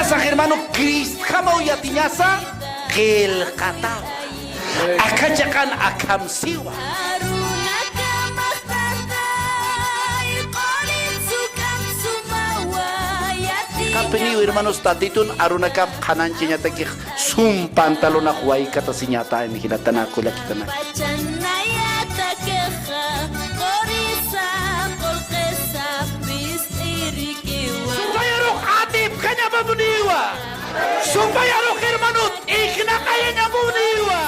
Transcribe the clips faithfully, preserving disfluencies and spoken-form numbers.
Sax hermano, Cristjamaw yatiñasa, qillqatawa. Aka chiqan akham siwa. Qapiniw hermanos, Tatitun arunakap qhanañchañatakix sum pantalonax waykatasiñatañ, jilatanaka, kullakitana. Sumpayarux atipkañapamuniwa. Sumpayarux hermano, t'ijnaqayañapamuniwa.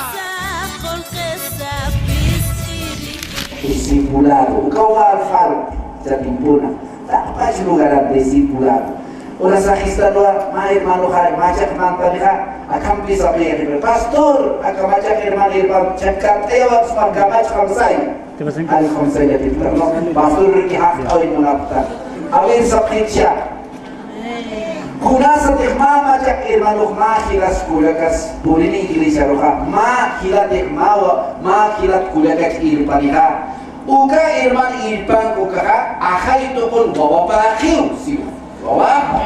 Discipulado, ukaw falta, ya timpuna. Taqpach lugaran discipulado. Urasax jistanwa, mä hermanoxa, mä chiq mantanixa, akham sapxi, pastor, aka mä chiq hermano irpan chiq kant'ayawa, sumar kamachxam say. Ay, kamsay yatipxta, ¿no? Pastorki jaqt'awañ munapxta. A ver, sapxicha. Kunasatix mä, mä chiq hermanox mä jilas kullakas purini iglesiaruxa, mä jilatix mä wa-, mä jilat kullakach irpanixa. Uka herman irpan ukaxa, ajay tuqun wawapaxiw, siwa. Wawa.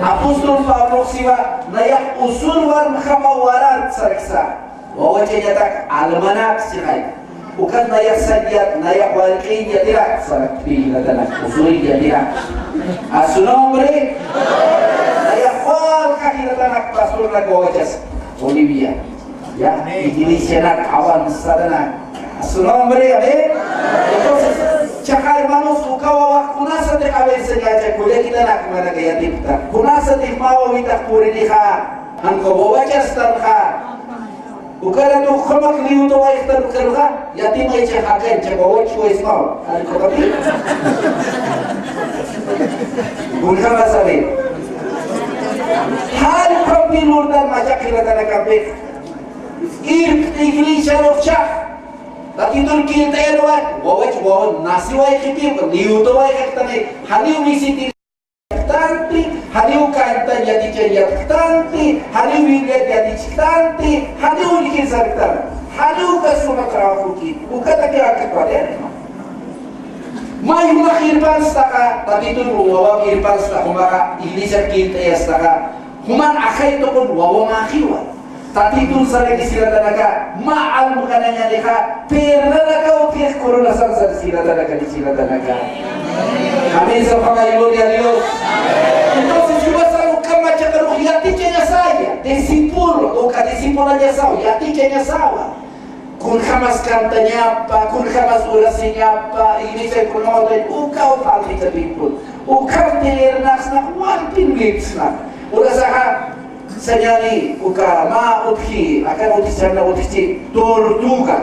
Apóstol Pablox siwa, nayax usurwarjamaw warar sarksa. Wawachañatak almanak sixay. Ukat nayax sañat, nayax wayq'iñ yatirak, sarakpi jilatanak, usurin yatirak. A su nombre. Nayax walja jilatanak, pastornak wawachas. Bolivia. Ya, iglesianak avanzadanak. A su nombre, amén. Entonces, chiqa hermanos, uka wawax kunasatix a veces yacha kullakitanak manaka yatipxta. Kunasatix mä wawitax purinixa, anka wawachastanxa. Ukarat ukhamak liyutawayxtan ukaruxa, yatimaychax akañ, chiqa wawachwaysmaw. Anka wati. Kunjamas a ver. Jall phampi lurtan mä chiq jilatanakampix. Irp iglesiarux chiq. Tatitun kint'ayaruwa, wawach wawan nasiwayxitiw, niyutawayxitani, janiw misitir yatxtanti, janiw kantan yatichañ yatxtanti, janiw Biblia yatichxtanti, janiw uñjir sarktan, janiw uka suma trabajoki, ukataki akatwatayani. May jumax irpanstaxa, Tatitun wawap irpanstaxa, jumaxa, iglesiap kint'ayastaxa, juman ajay tuqun wawamäxiwa. Tatitun saraki jilatanaka, mä almqanañänixa, perdonakaw utjix coronasan sar jilatanaka, jilatanaka. Amén, sapxamay, gloria a Dios. Entonces, jumasan uka mä chiqarux yatichañasaya, discípulo, uka discipulañasaw, yatichañasawa. Kunjamas kantañapa, kunjamas urasiñapa, iglesia kunawatay, ukaw faltitapipun. Ukampi irnaxsna, wampin wipsna. Urasaxa, sañäni, uka mä utji, akan utji, chhana utji, tortuga.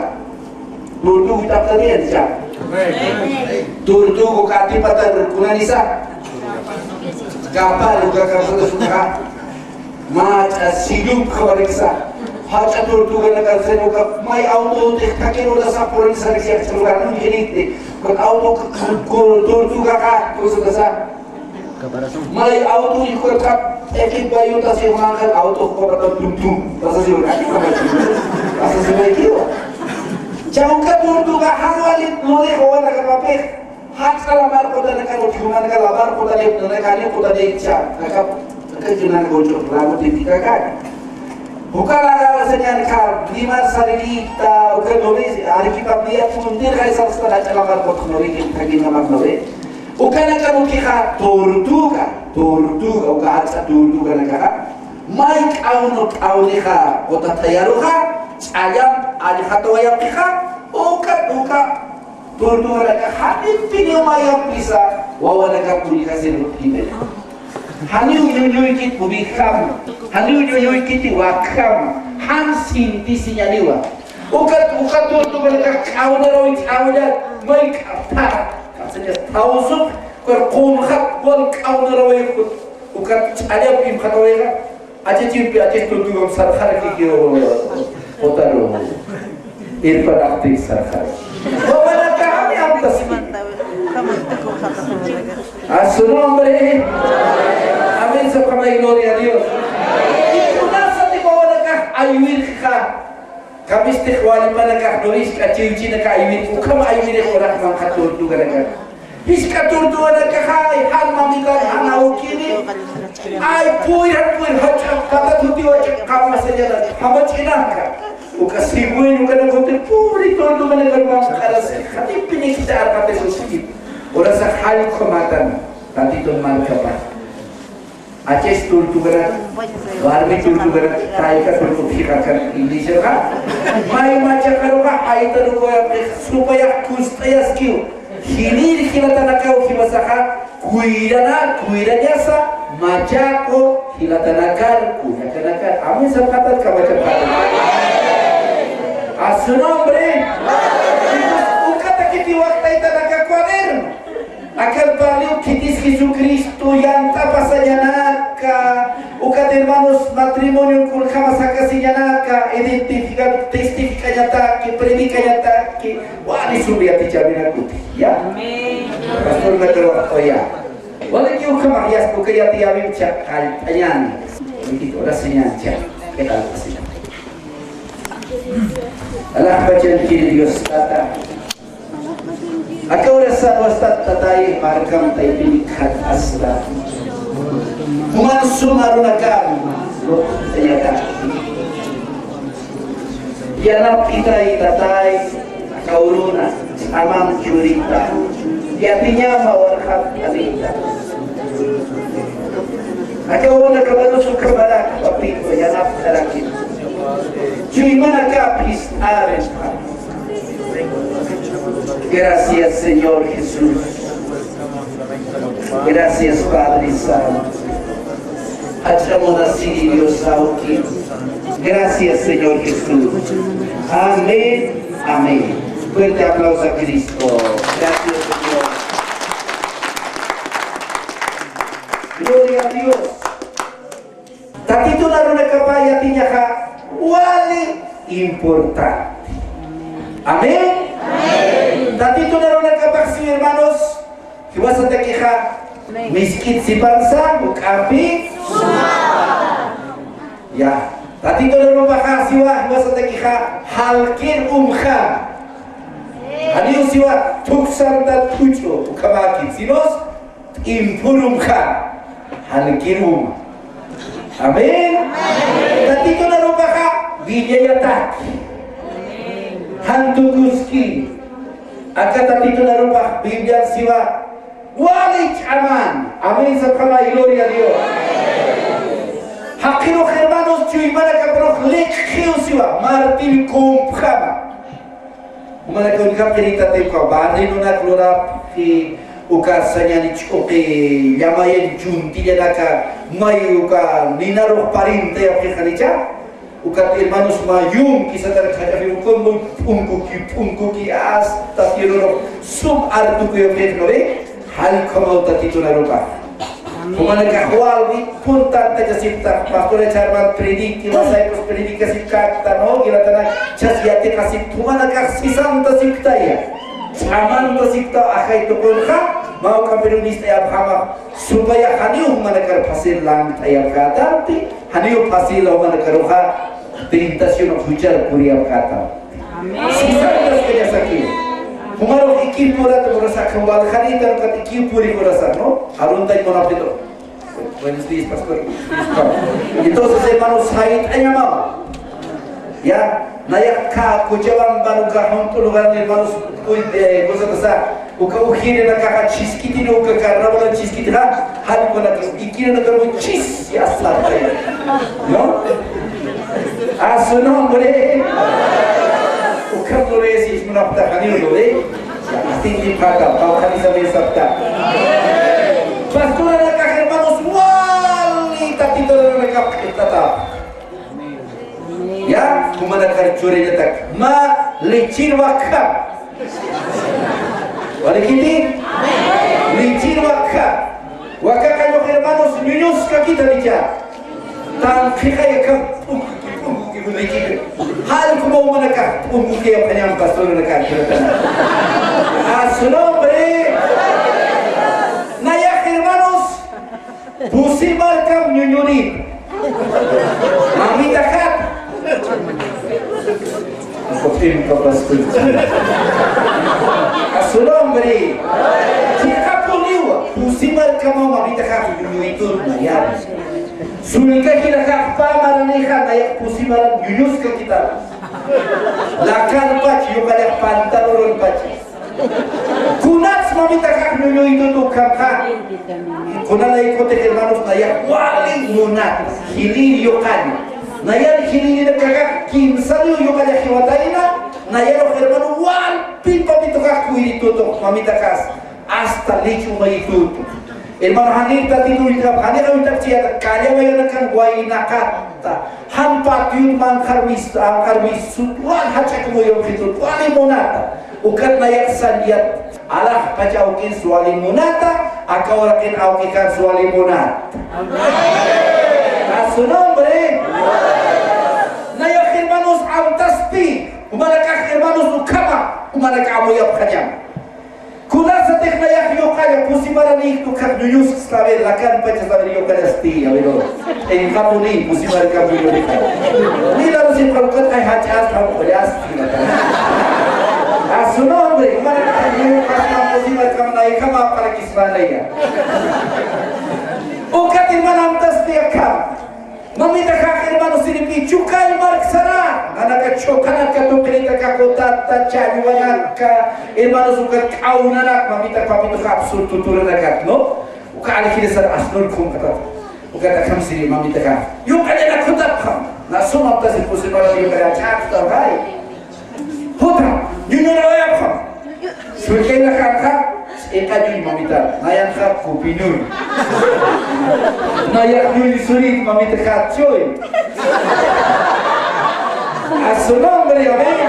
Tortuga taptaniyan cha. Tortuga uka atipatar kunanisa. Kapar uka kapsata sukaxa. Mach'a sillupxawariksa. Jach'a tortuganakar sena uka may auto utix thakir urasa purinsa riksa, jach'a lugar uñjirikti. Uka auto ku-, ku-, tortugaxa kusatasa. May auto uñjkutxa t'eqip bayutasi jumanxa auto jukapata tum tum. Pasasi uka. Pasasi uka. Cha uka tortuga jan wali lurix wawanakapapix. Jach'a lamar qutanakar utji, jumanaka lamar qutanipxta, nanaka janiw qutanipxcha, aka, aka jinan uñch'uq lago Titicacaca. Uka lagar sañäni, limar sarirïkta, uka nubes, Arequipa niya puntir jay sarxtan jach'a lamar qutx nubekïn, thakïn lamar nube. Ukanakar utjixa tortuga, tortuga, uka jach'a tortuganakaxa, may k'awnu k'awnixa qutatayaruxa, ch'allamp allxatawayapxixa, uka, uka, tortuganakax janipiniw mayampisa wawanakap uñjasir utjkiti. Janiw ñuñuykit uwijjama, janiw ñuñuykiti wakjama, jan sintisiñaniwa. Ukat, uka tortuganakax k'awnaraway ch'awllat, may k'aptha, k'apthañas thawsup, ukat qunxat, wal k'awnaraway, ukat ch'allamp imxatawayxa, Achachimpi, achach tortugam sarxaraki, qutarux irpanaxtix sarxaraki. Wawanakaxmi amtasi. A su nombre. Amén, sapxamay, gloria a Dios. Y kunasati wawanakax aywirxa. Kamistix walipanakax, no, jisk'a chiwchinakax aywir, ukham aywirix urax manqha tortuganakax. Jisk'a tortuganakaxay, jan mamitan, jan awkini. Ay, puyra, puyra, jach'a, patat jutiwa, qamasa yala, jamach'inaka. Uka siwin, uka nakuti, puri, turtumanaka, manq'arasi, jatipiniki, arqatisuski. Urasa jallq'u matan, tatitun markapa. Achis turtukanak, warmi turtukanak, tayka turtukanak, iglesiaqa. May machaqaruqa, aytarukuyapi, supayaq kust'ayaskiw. Jilïr jilatanakaw jiwasaxa, kuyrana, kuyrañasa, machaqu, jilatanakar, kullakanakar. Amén, sapxatat, kamachapxatat. A su nombre. Ukatakiti waqtaytanaka cuaderno. Akan paliw khitis Jesucristo, yant'a pasañanaka, ukat hermanos matrimonio kunjama sakasiñanaka, identificar, testificañataki, predicañataki, wali sumbi yatichäwinakuti, ya. Amén. Pastor Mateo, oya. Wali ki ukhama yas, uka yatiyäwimcha, kallpañani. Nikit orasiñancha, ¿qué tal? Alaxpachan kiri Dios tata. Aka urasan wastat tatay markam taypin khat asta. Juman suma runakam, yanapt'itay tatay, aka uruna, ch'aman churita, yatiñama warxat anita. Aka uruna kamarusu kamarak, papito, yanapt'araki. Chuymanakapis ares. Gracias, Señor Jesús. Gracias, Padre Santo. Ach'amunasiri Dios awki. Gracias, Señor Jesús. Amén, amén. Fuerte aplauso a Cristo. Gracias, Señor. Gloria a Dios. Tatitun arunakapa yatiñaxa wali importante. Amén. Amén. Tatitun arunakapax, sí, hermanos, jiwasatakixa, amén, misk'it sipansa, juk'ampi. Ya. Tatitun arupaxa, siwa, jiwasatakixa, jalkir umxa. Janiw siwa, thuksanta thuch'u, ukhamäkit, sinos, t'impurumxa, jalkiruma. Amén. Tatitun arupaxa, wiñayataki. Jantukuski. Aka tatitun arupax, Biblian siwa, wali ch'aman. Amén, sapxama, gloria a Dios. Jaqirux hermanos, chuymanakaparux, liqxiw siwa, martil kumpxama. Jumanakax uñjapxirïtatix uka barrinunak lurapxi, uka sañani ch'uqi llamayan chuntillanaka, may uka ninarux parintayapxi janicha, ukat hermanos mä yunki satar jach'afi ukan muy p'unkuki, p'unkuki, hasta cielorux sum artukuyapxi, ¿no ve? Jallkhamaw Tatitun arupax. Amén. Jumanakax walwi, punta tantachasipta, pastora Charman prediki, wasaypus predikasipkakta, ¿no? Jilatanaka, chas yatiqasipta, jumanakax sisantasipktaya. Ch'amantasipkta, ajay tuqunxa, mä ukampiru nist'ayapxama, supaya janiw jumanakar fácil lant'ayapkätampi, janiw fácil jumanakaruxa tentación juchar puriyapkätampi. Amén. Sisantaskañasaki. Jumarux ikipurat urasaka, waljanïtan ukat ikipuri urasaka, ¿no? Aruntañ munapxitu. Buenos días, pastor. Entonces, hermanos, sayt'añamaw. Ya, nayax Cochabamba, uka junt'u lugar, hermanos, uy, eh, cosas, o sea, uka ujirinakaxa chiskitin, uka carnaval chiskitixa, jallkunaka, ikirinakaru chis, ya está, ¿no? A su nombre. Ukham lurayasï munapxta, janiw lurï. Atinti pata, pawqhani sapxta. Pastoranakax, hermanos, wali Tatitun arunak apt'ata. Ya, jumanakar churañatak. Mä lechir wakha. ¿Walikiti? Lechir wakha. Waka kallux hermanos, ñuñuskakita nicha. Tan qhiqay akam, p'unkuki, p'unkuki, p'unkuki. Jallkuma jumanakax, p'unkuki, apañam pastoranakax. A su nombre. Nayax hermanos, Pusi markam ñuñurit. Mamita Cat. Acotimpa pastor. A su nombre. Chiqapuniwa. Pusi markam Kama mamitaxax ñuñuytun nayar. Sullka jilatax pä maranixa nayax pusi maran ñuñuskakitan. Lakarpach yuqallax pantalonpach. Kunats mamitaxax ñuñuytut ukamxa. Kunanaykutix hermanos nayax wali munata. Jilïr yuqaña. Nayar jilïrinakaxax kimsaniw yuqallax jiwatayna. Nayarux hermano walpi papituxax kuyritutux mamitaxas. Hasta leche umaytut. Hermano, janir Tatitu uñt'ap, janir uñt'ap chiyata, kallawayanakan waynaqata. Jan patiot manqharmis, anqharmisut, wal jach'ak muyunxitut, wali munata. Ukat nayax sañyat, alaxpach awkins wali munata, aka uraqin awkikansa wali munata. A su nombre. Nayax hermanos amtaspi, jumanakax hermanos ukhama, jumanakax amuyapxañam. Kunasatix nayax yuqalla pusi maranïkta ukax ñuñusksta, a ver, lakarpachas, a ver, yuqallasti, a ver, o. Inqapuni pusi markam ñuñurixa. Ni la rusi p'alqat ay jach'as, jach'as. A su nombre, mana pusi markam nayjama para que se vaya. Ukat hermano amtasti akham. Mamitaxax hermano sirpi chukay mark sara, nanaka chhuqanaka tuqinitaka qutata challwanaka, hermanos ukat k'awnanak, mamita papituxa absurdo turanaka, ¿no? Uka alegría sara asnur khumqatat. Ukat akham siri mamitaxa. Yuqallanak jutapxam. Na suma amtasi pusi marani yuqalla ch'aqta, ay. Juta, ñuñurawayapxam. Sullkaynakanxa, ch'iqa ñuñ mamita, nayanxa kupi ñuñ. Nayax ñuñ surit mamitaxa chuy. A su nombre, amén.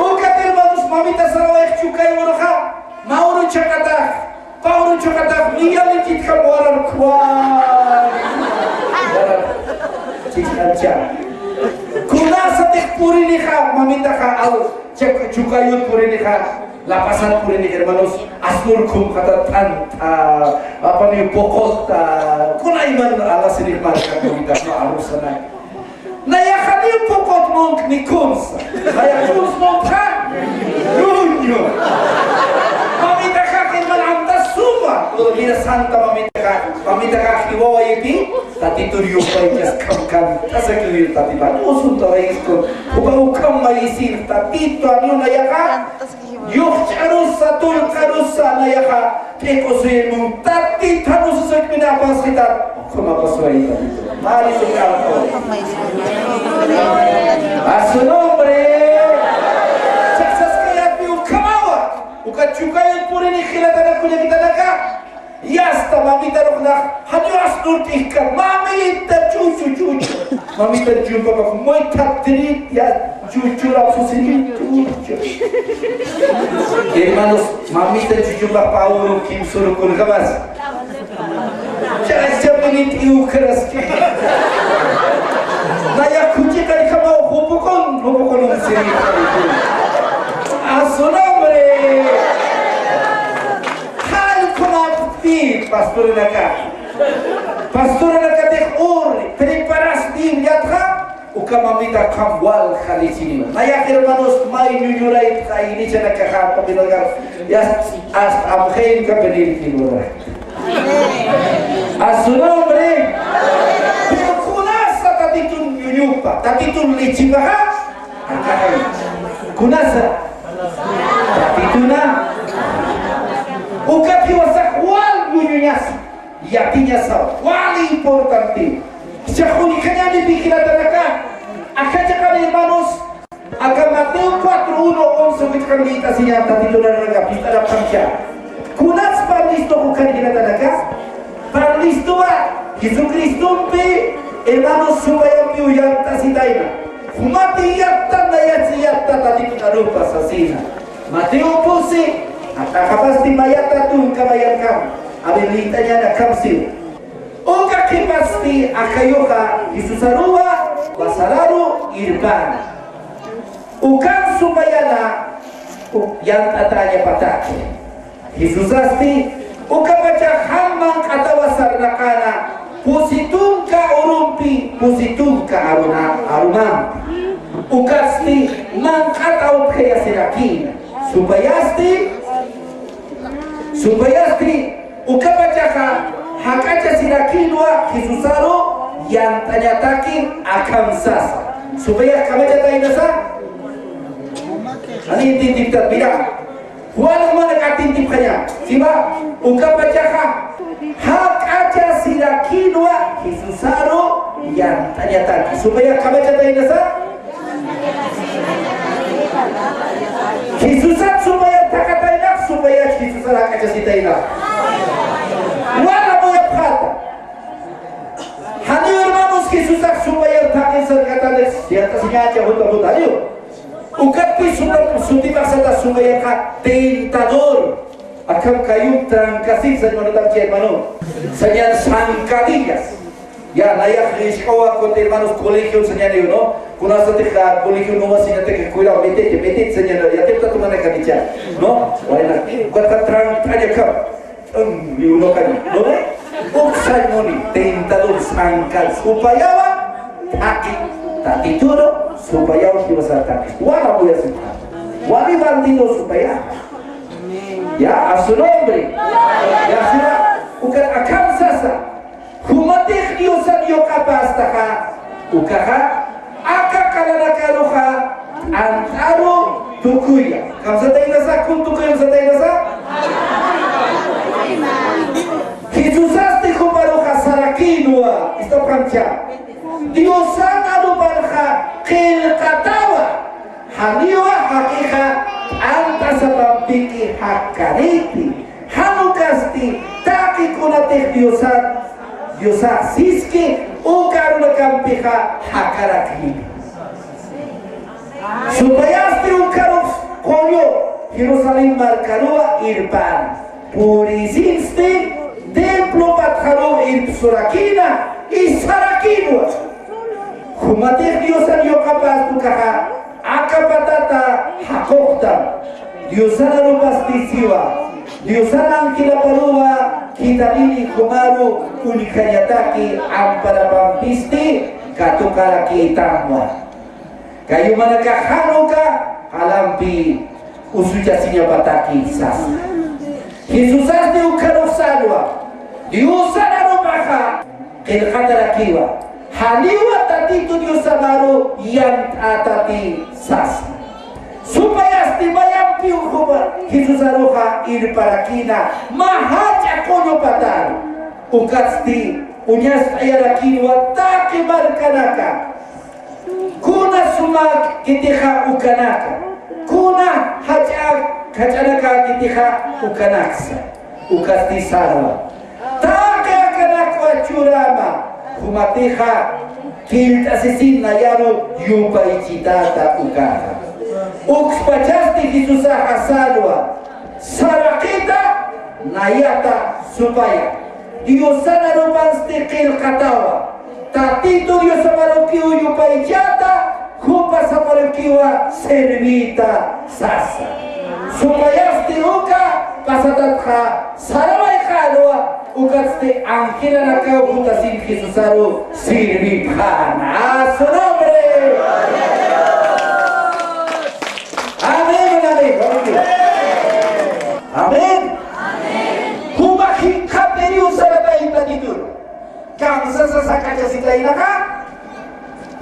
Ukat hermanos, mamita sarawayx chukay uruxa, mä uru chhaqatax. Pä uru chhaqatax, millón de chitjam warar khwar. Warar. Chitjam cha. Kunasatix purinixa, mamitaxa, aw, chak-, chukayut purinixa, La Pazat purini, hermanos, asnur khumqatat t'anta, apani puqut, kunayman alasinix marka mamitax, no, arusanay. Nayaxaniw puqut munkni kunsa. Nayax kuns munkxa. Ñuñu. Mamitaxax hermano amta suma. Mira santa mamitaxax. Mamitaxax jiwawayipi. Tatitur yupaychas kamkam. Tasakir tatipan. Usunta wayiskun. Upa ukham mayisir. Tatitu aniw nayaxa. Yuxch'arusa, tullqarusa, nayaxa, p'iq'usuymun, Tatitun ususukmina apasxitat, ukhama apasuwayta. Mari sukampo. A su nombre. Chaqsaskayatpi ukhamawa, uka chukayut purini jilatanaka kullakitanaka. Yasta, mamita ruxnax, janiw asnur t'ijkan, mamita chuchu, chuchu. Mamita chuchu, papá, muy tatiri, ya, chuchu, la susini, chuchu. Hermanos, mamita chuchu, papá, uru, kim suru, kun, jamás. Ya, ya, minit, y un, crees que. Naya, kuchi, kari, kama, jupukun, jupukun, un, siri, a su nombre. Jallkunapti, pastoranaka. Pastoranakatix ur, preparas Bibliatxa, uka mamita qam walja lichiniwa. Nayax hermanos, may ñuñuraytxa, iglesianakaxa, papilagar, ya, hasta amxaynka venir, a su nombre. Pero kunasa Tatitun ñuñupa, Tatitun lichipaxa, Kunasa? Tatituna. Ukat jiwasax wal ñuñuñasa, yatiñasa, wal importante. Jichhax uñjañäni jilatanaka. Aka chiqan hermanos, aka Mateo cuatro, uno, once, jichhax liyt'asiñäni Tatitunaka, pist'arapxamcha. Kunats parlistux ukan jilatanaka. Parlistuwa Jesucristompi, hermanos, supayampiw yant'asitayna. Jumati yatta, nayatsi yatta, Tatitun arupa sasina. Mateo pusi, at'axapasti mayata tunka mayankam. A ver, liyt'añäni akham siwa. Uka qhipasti akayuxa Jesús aruwa, wasararu irpana. Ukan supayana, u-, yant'atäñapataki. Jesusasti, ukapachax jan manq'atawa sarnaqäna, pusi tunka urumpi, pusi tunka aruna-, arumampi. Ukatsti, manq'ataw utjayasirakïna. Supayasti, supayasti, Ukapachaxa jak'achasirakïnwa Jesusaru yant'añataki akham sasa. Supayax kamachatayna sasa. Ani intintiptat, mira. Juan mana katintipxaña. Siwa, ukapachaxa jak'achasirakïnwa Jesusaru yant'añataki. Supayax kamachatayna sasa. Jesusat supayar thaqhatayna, supayar Jesusar jak'achasitayna. Wal amuyapxäta. Janiw hermanos Jesusax supayar thaqhir sarkatanix, yant'asiñächa juta juta, janiw. Ukatpï suta, sutipax sata supayarxa tentador. Akham kayum trancasir, sañ, hermano, tamchi, hermano. Sañan zancadillas. Ya, nayax lishk'awa, cuando hermanos colegio sañaniw, ¿no? Kunasatix colegio no va, sañataki cuidado, metete, metete, sañaniw, ya te está tomando canicha, ¿no? Bueno, cuando trancaña acá, um, ni uno caña, ¿no ve? Uksañoni, tentador, sancal, supayawa, thaqhi, tatituru, supayawa, jiwasar thaqhi. Wala voy a aceptar. Wali bandido supaya. Ya, a su nombre. Ya, suma, uka akham sasa. Jumatix Diosan yuqapastaxa, ukaxa, aka qalanakaruxa, t'ant'aru tukuya. Kamsataynasa, kun tukuya, kamsataynasa. Jesusasti juparuxa sarakïnwa, ist'apxamcha. Diosan aruparxa qillqatawa. Janiwa jaqixa t'ant'asapampiki jakkariti. Jan ukasti taqi kunatix Diosax, Diosax siski, uka arunakampixa jakarakini. Supayasti ukarux qullu Jerusalén markaruwa irpani. Purisinsti templo patxaruw irpsurakina, isarakïnwa. Jumatix Diosan yuqapastukaxa, aka patata jaquxtam. Diosan arupasti siwa. Diosan angilaparuwa, khitanini jumaru uñjañataki, amparapampisti katuqarakïtamwa. Kayumanakax jan uka qalampi usuchasiñapataki sasa. Jesusasti ukharux sänwa, Diosan arupaxa qillqatarakiwa, janiwa Tatitu Diosamaru yant'ätati sasa. Supayasti mayampiw jupa Jesusaruxa irparakina, mä jach'a qullu pataru. Ukatsti uñast'ayarakïnwa taqi markanaka. Kuna suma kitixa ukanaka. Kuna jach'a, jach'anaka kitixa ukanaksa. Ukasti sänwa. Taqi akanakwa churama. Jumatixa killt'asisin nayaru yupaychitata ukaxa. Ukspachasti Jesusaxa sänwa. Saraqita, nayata supaya. Diosan arupansti qillqatawa. Tatitu Diosamarukiw yupaychata, jupasamarukiwa servita sasa. Supayasti uka pasatatxa sarawayxänwa, ukatsti angelanakaw jutasin Jesusaru sirvipxäna. A su nombre. Amén, amén. Amén. Jumax jikxatiriw saratay Tatitun. Kamsasa jak'achasitaynaxa.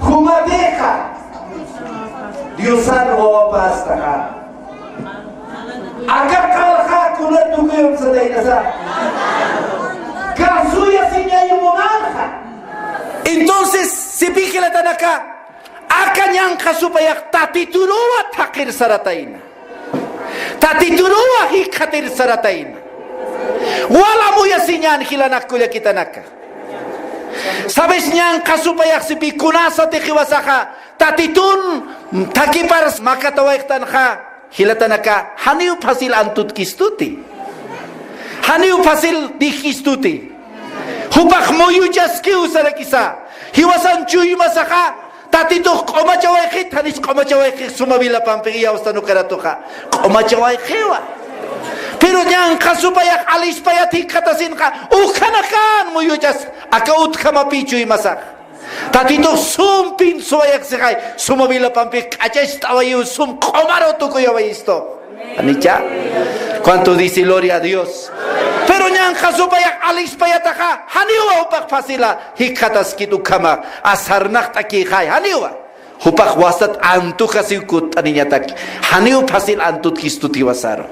Jumatixa Diosan wawapastaxa. Aka qallxa kuna tukuyamsataynasa. Kasuyasiñay munarxa. Entonces, sipï jilatanaka, aka ñanqha supayax Tatituruwa thaqhir saratayna. Tatituruwa jikxatir saratayna. Wal amuyasiñän jilanak kullakitanaka. Sabes, ñanqha supayax sipï kunasatix jiwasaxa Tatitun thakipar makatawayxtanxa, jilatanaka, janiw fácil antutkistuti. Janiw fácil dijkistuti. Jupax muyuchaskiw sarakisa. Jiwasan chuymasaxa, Tatitux q'umachawayxit, janis q'umachawayxix suma wilapampix iyawstan ukaratuxa. Q'umachawayxiwa. Pero ñanqha supayax alispayat jikxatasinxa, ukhanakan muyuchas, aka utjamapï chuymasax. Tatitux sumpin suwayaksixay, suma wilapampix k'achacht'awayiw sum q'umaru tukuyawayistu. Janicha. ¿Cuánto dice gloria a Dios? Pero Ñanqha supayax alispayataxa, janiwa jupax facila jikxataskit ukhamax, sarnaqt'akïxay, janiwa. Jupax wastat antukasiw kutt'aniñataki. Janiw facil antutxistut jiwasaru.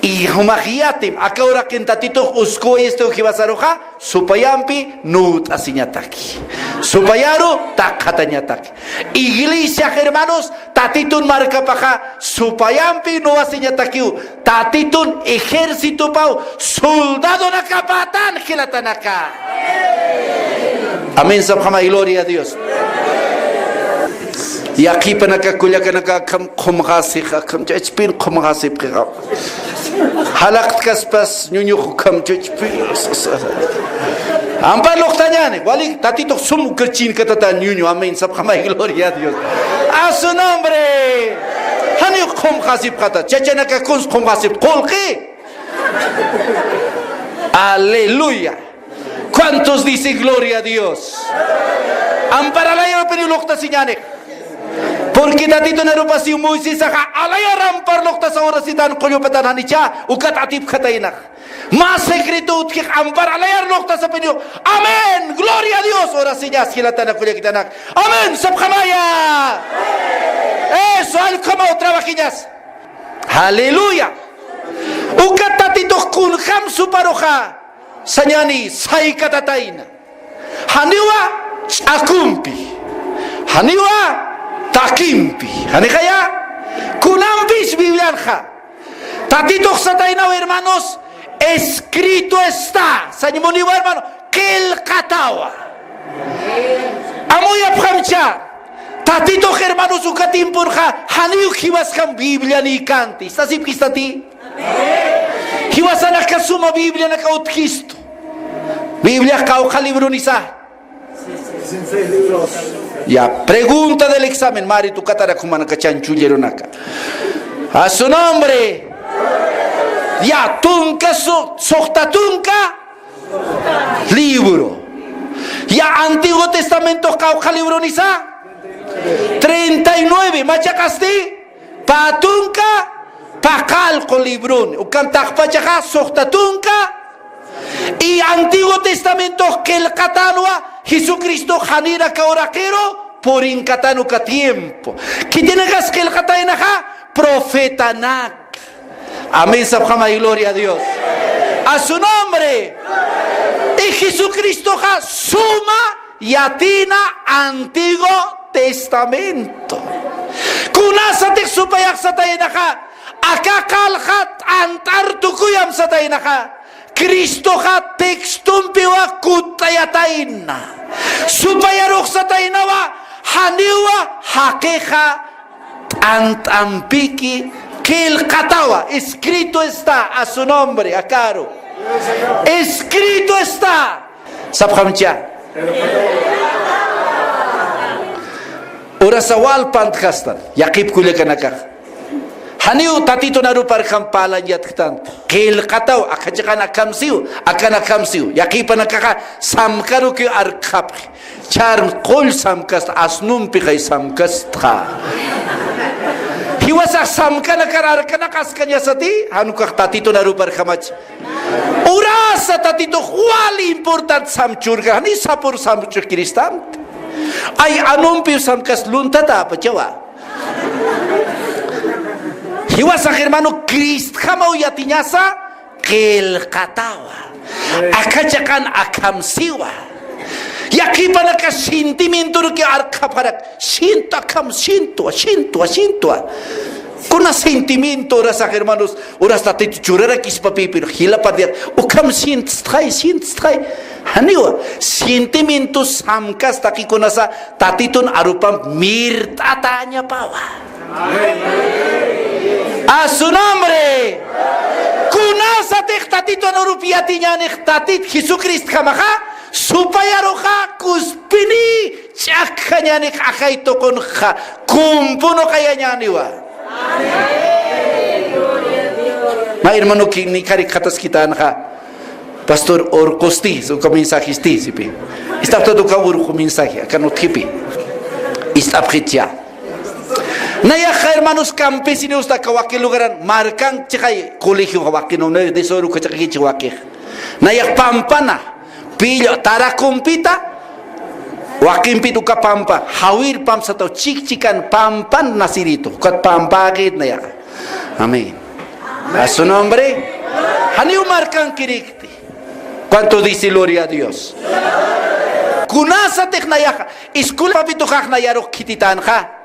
Y jumax yatim, aka uraqin Tatitux uskuwayistiw jiwasaruxa, supayampi nuwt'asiñataki. Supayaru taqxatañataki. Iglesiax, hermanos, Tatitun markapaxa supayampi nuwasiñatakiw, Tatitun ejércitopaw soldadonakapätan jilatanaka. Amén, sapxamay, gloria a Dios. Yaqhipanaka, kullakanaka, akham qhumxasix, akham ch'achpin qhumxasipxixa. Jalaqtkaspas ñuñux ukham ch'achpin. Ampar luqtañäni, wali Tatitux sum uka chinkatata ñuñu, amén, sapxamay, gloria a Dios. A su nombre. Janiw qhumxasipxata, chachanaka kuns qhumxasip, qullqi. Aleluya. ¿Cuántos dicen gloria a Dios? Ampar alayarupiniw luqtasiñäni. Porque Tatitun arupasiw Moisesaxa alayar ampar luqtasa urasitan qullupatan janicha ukat atipxataynax. Mä secreto utjix ampar alayar luqtasapiniw. Amén, gloria a Dios, urasiñas jilatana kullakitanak. Amén, sapxamaya. Eso, allkhamaw trabajiñas. Aleluya. Ukat Tatitux kunjam suparuxa sañäni saykatatayna. Janiwa ch'akumpi, janiwa takimpi, janixaya kunampis Biblianxa. Tatitux sataynaw, hermanos, escrito está. Sañ muniwa, hermano, qillqatawa. Amuyapxamcha, Tatitux, hermanos, uka tiemponxa janiw jiwasjam Biblianïkanti. ¿Istasipkistati? Jiwasanaka suma Biblianaka utjistu. Biblia qawqha libronisa. Ya, pregunta del examen, mari tukatarak jumanaka chanchullirunaka. A su nombre. Ya, tunka su, suxta tunka libro. Ya, Antiguo Testamento qawqha libronisa. Treinta y nueve, machaqasti. Pä tunka paqallqu libroni, ukan taqpachaxa suxta tunka, y Antiguo Testamento qillqatänwa, Jesucristo janïr aka uraqiru purinkatan uka tiempo. Khitinakas qillqataynaxa profetanak. Amén, sapxamay, gloria a Dios. A su nombre. Y Jesucristoxa suma yatïna Antiguo Testamento. Kunasatix supayax sataynaxa, aka qallqa t'ant'ar tukuyam sataynaxa, Cristoxa textompiwa kutt'ayatayna. Supayarux sataynawa, janiwa jaqixa t'ant'ampiki qillqatawa, escrito está a su nombre, akaru. Escrito está. Sapxamcha. Urasa wal pantjastan, yaqhip kullakanakax. Janiw Tatitun aruparjam parlañ yatktanta. Qillqataw, akha chiqan akham siw, akan akham siw. Yaqhipanakaxa samkarukiw arkxapxi. Char qull samkasta, asnumpixay samkastxa. Jiwasax samkanakar arkanak askañasati, jan ukax Tatitun aruparjamach. Urasa Tatitux wal importante samchurka, jani sapür samchurkiristanta. Ay, anumpiw samkas luntatäpachawa. Jiwasax, hermano, Cristjamaw yatiñasa, qillqatawa. Akha chiqan akham siwa. Yaqhipanakax sentimientorukiw arkxapxarak. Siento akham, siento, siento, siento. Kuna sentimiento urasax, hermanos, uras Tatitux churarakispapi, pero jila partidax, ukham sientstxay, sientstxay. Janiwa, sentimiento samkas taqi kunasa, Tatitun arupamp mirt'atäñapawa. A su nombre. Kunasatix Tatitun arup yatiñänix, Tatit Jesucristjamaxa, supayaruxa kuspini ch'akjañänix, ajay tuqunxa kumpunuqayañäniwa. Mä hermanoki, ni kari kataskitänxa. Pastor, urqusti, uka mensajisti, sipi. Ist'apxtat uka urqu mensaje, akan utjipi. Ist'apxitcha. Nayaxa, hermanos, campesinos, aka waki lugaran markan chixay colegio waqinun, de soro kachaqiki chiwaqix. Nayax pampana, pillo, tarakumpita, wakimpit uka pampa, jawir pamsataw, chikchikan pampan naciritu, ukat pampaqit nayaxa. Amén. A su nombre. Janiw markankirikti. ¿Cuánto dice gloria a Dios? Kunasatix nayaxa, escuela papituxax nayarux khititanxa.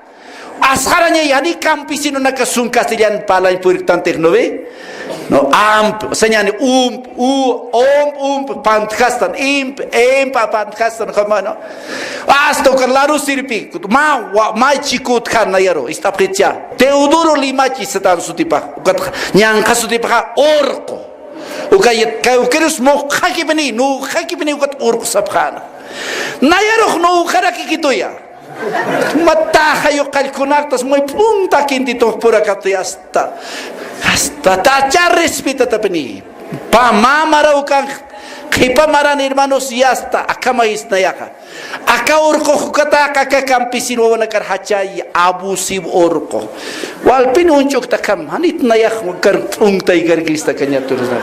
Asxarañay, jani campesinonaka sun castellan parlañ purktantix, ¿no ve? No, amp, sañani, ump, u, omp, ump, pantjastan, imp, emp, pantjastan, ¿cómo no? Hasta uka laru sirpi, ma, wa, ma chikut jan nayaru, ist'apxicha. Teodoro Limachi satan sutipax, ukat ñanqha sutipaxa Urqu. Uka yat, kawkirus muxxakipini, nuxakipini ukat Urqu sapxana. Nayarux nuxarakikituya. Mataxa yuqallkunartas muy punta quintitux purakati hasta, hasta tacha respetatapini. Pa mamara ukan qhipa maran hermanos y hasta akhamays nayaxa. Aka Urqux ukatax aka campesino wawanakar jachay abusivo Urqu. Walpin uñch'uktakam, janit nayax wakar p'untay gargista kañaturna.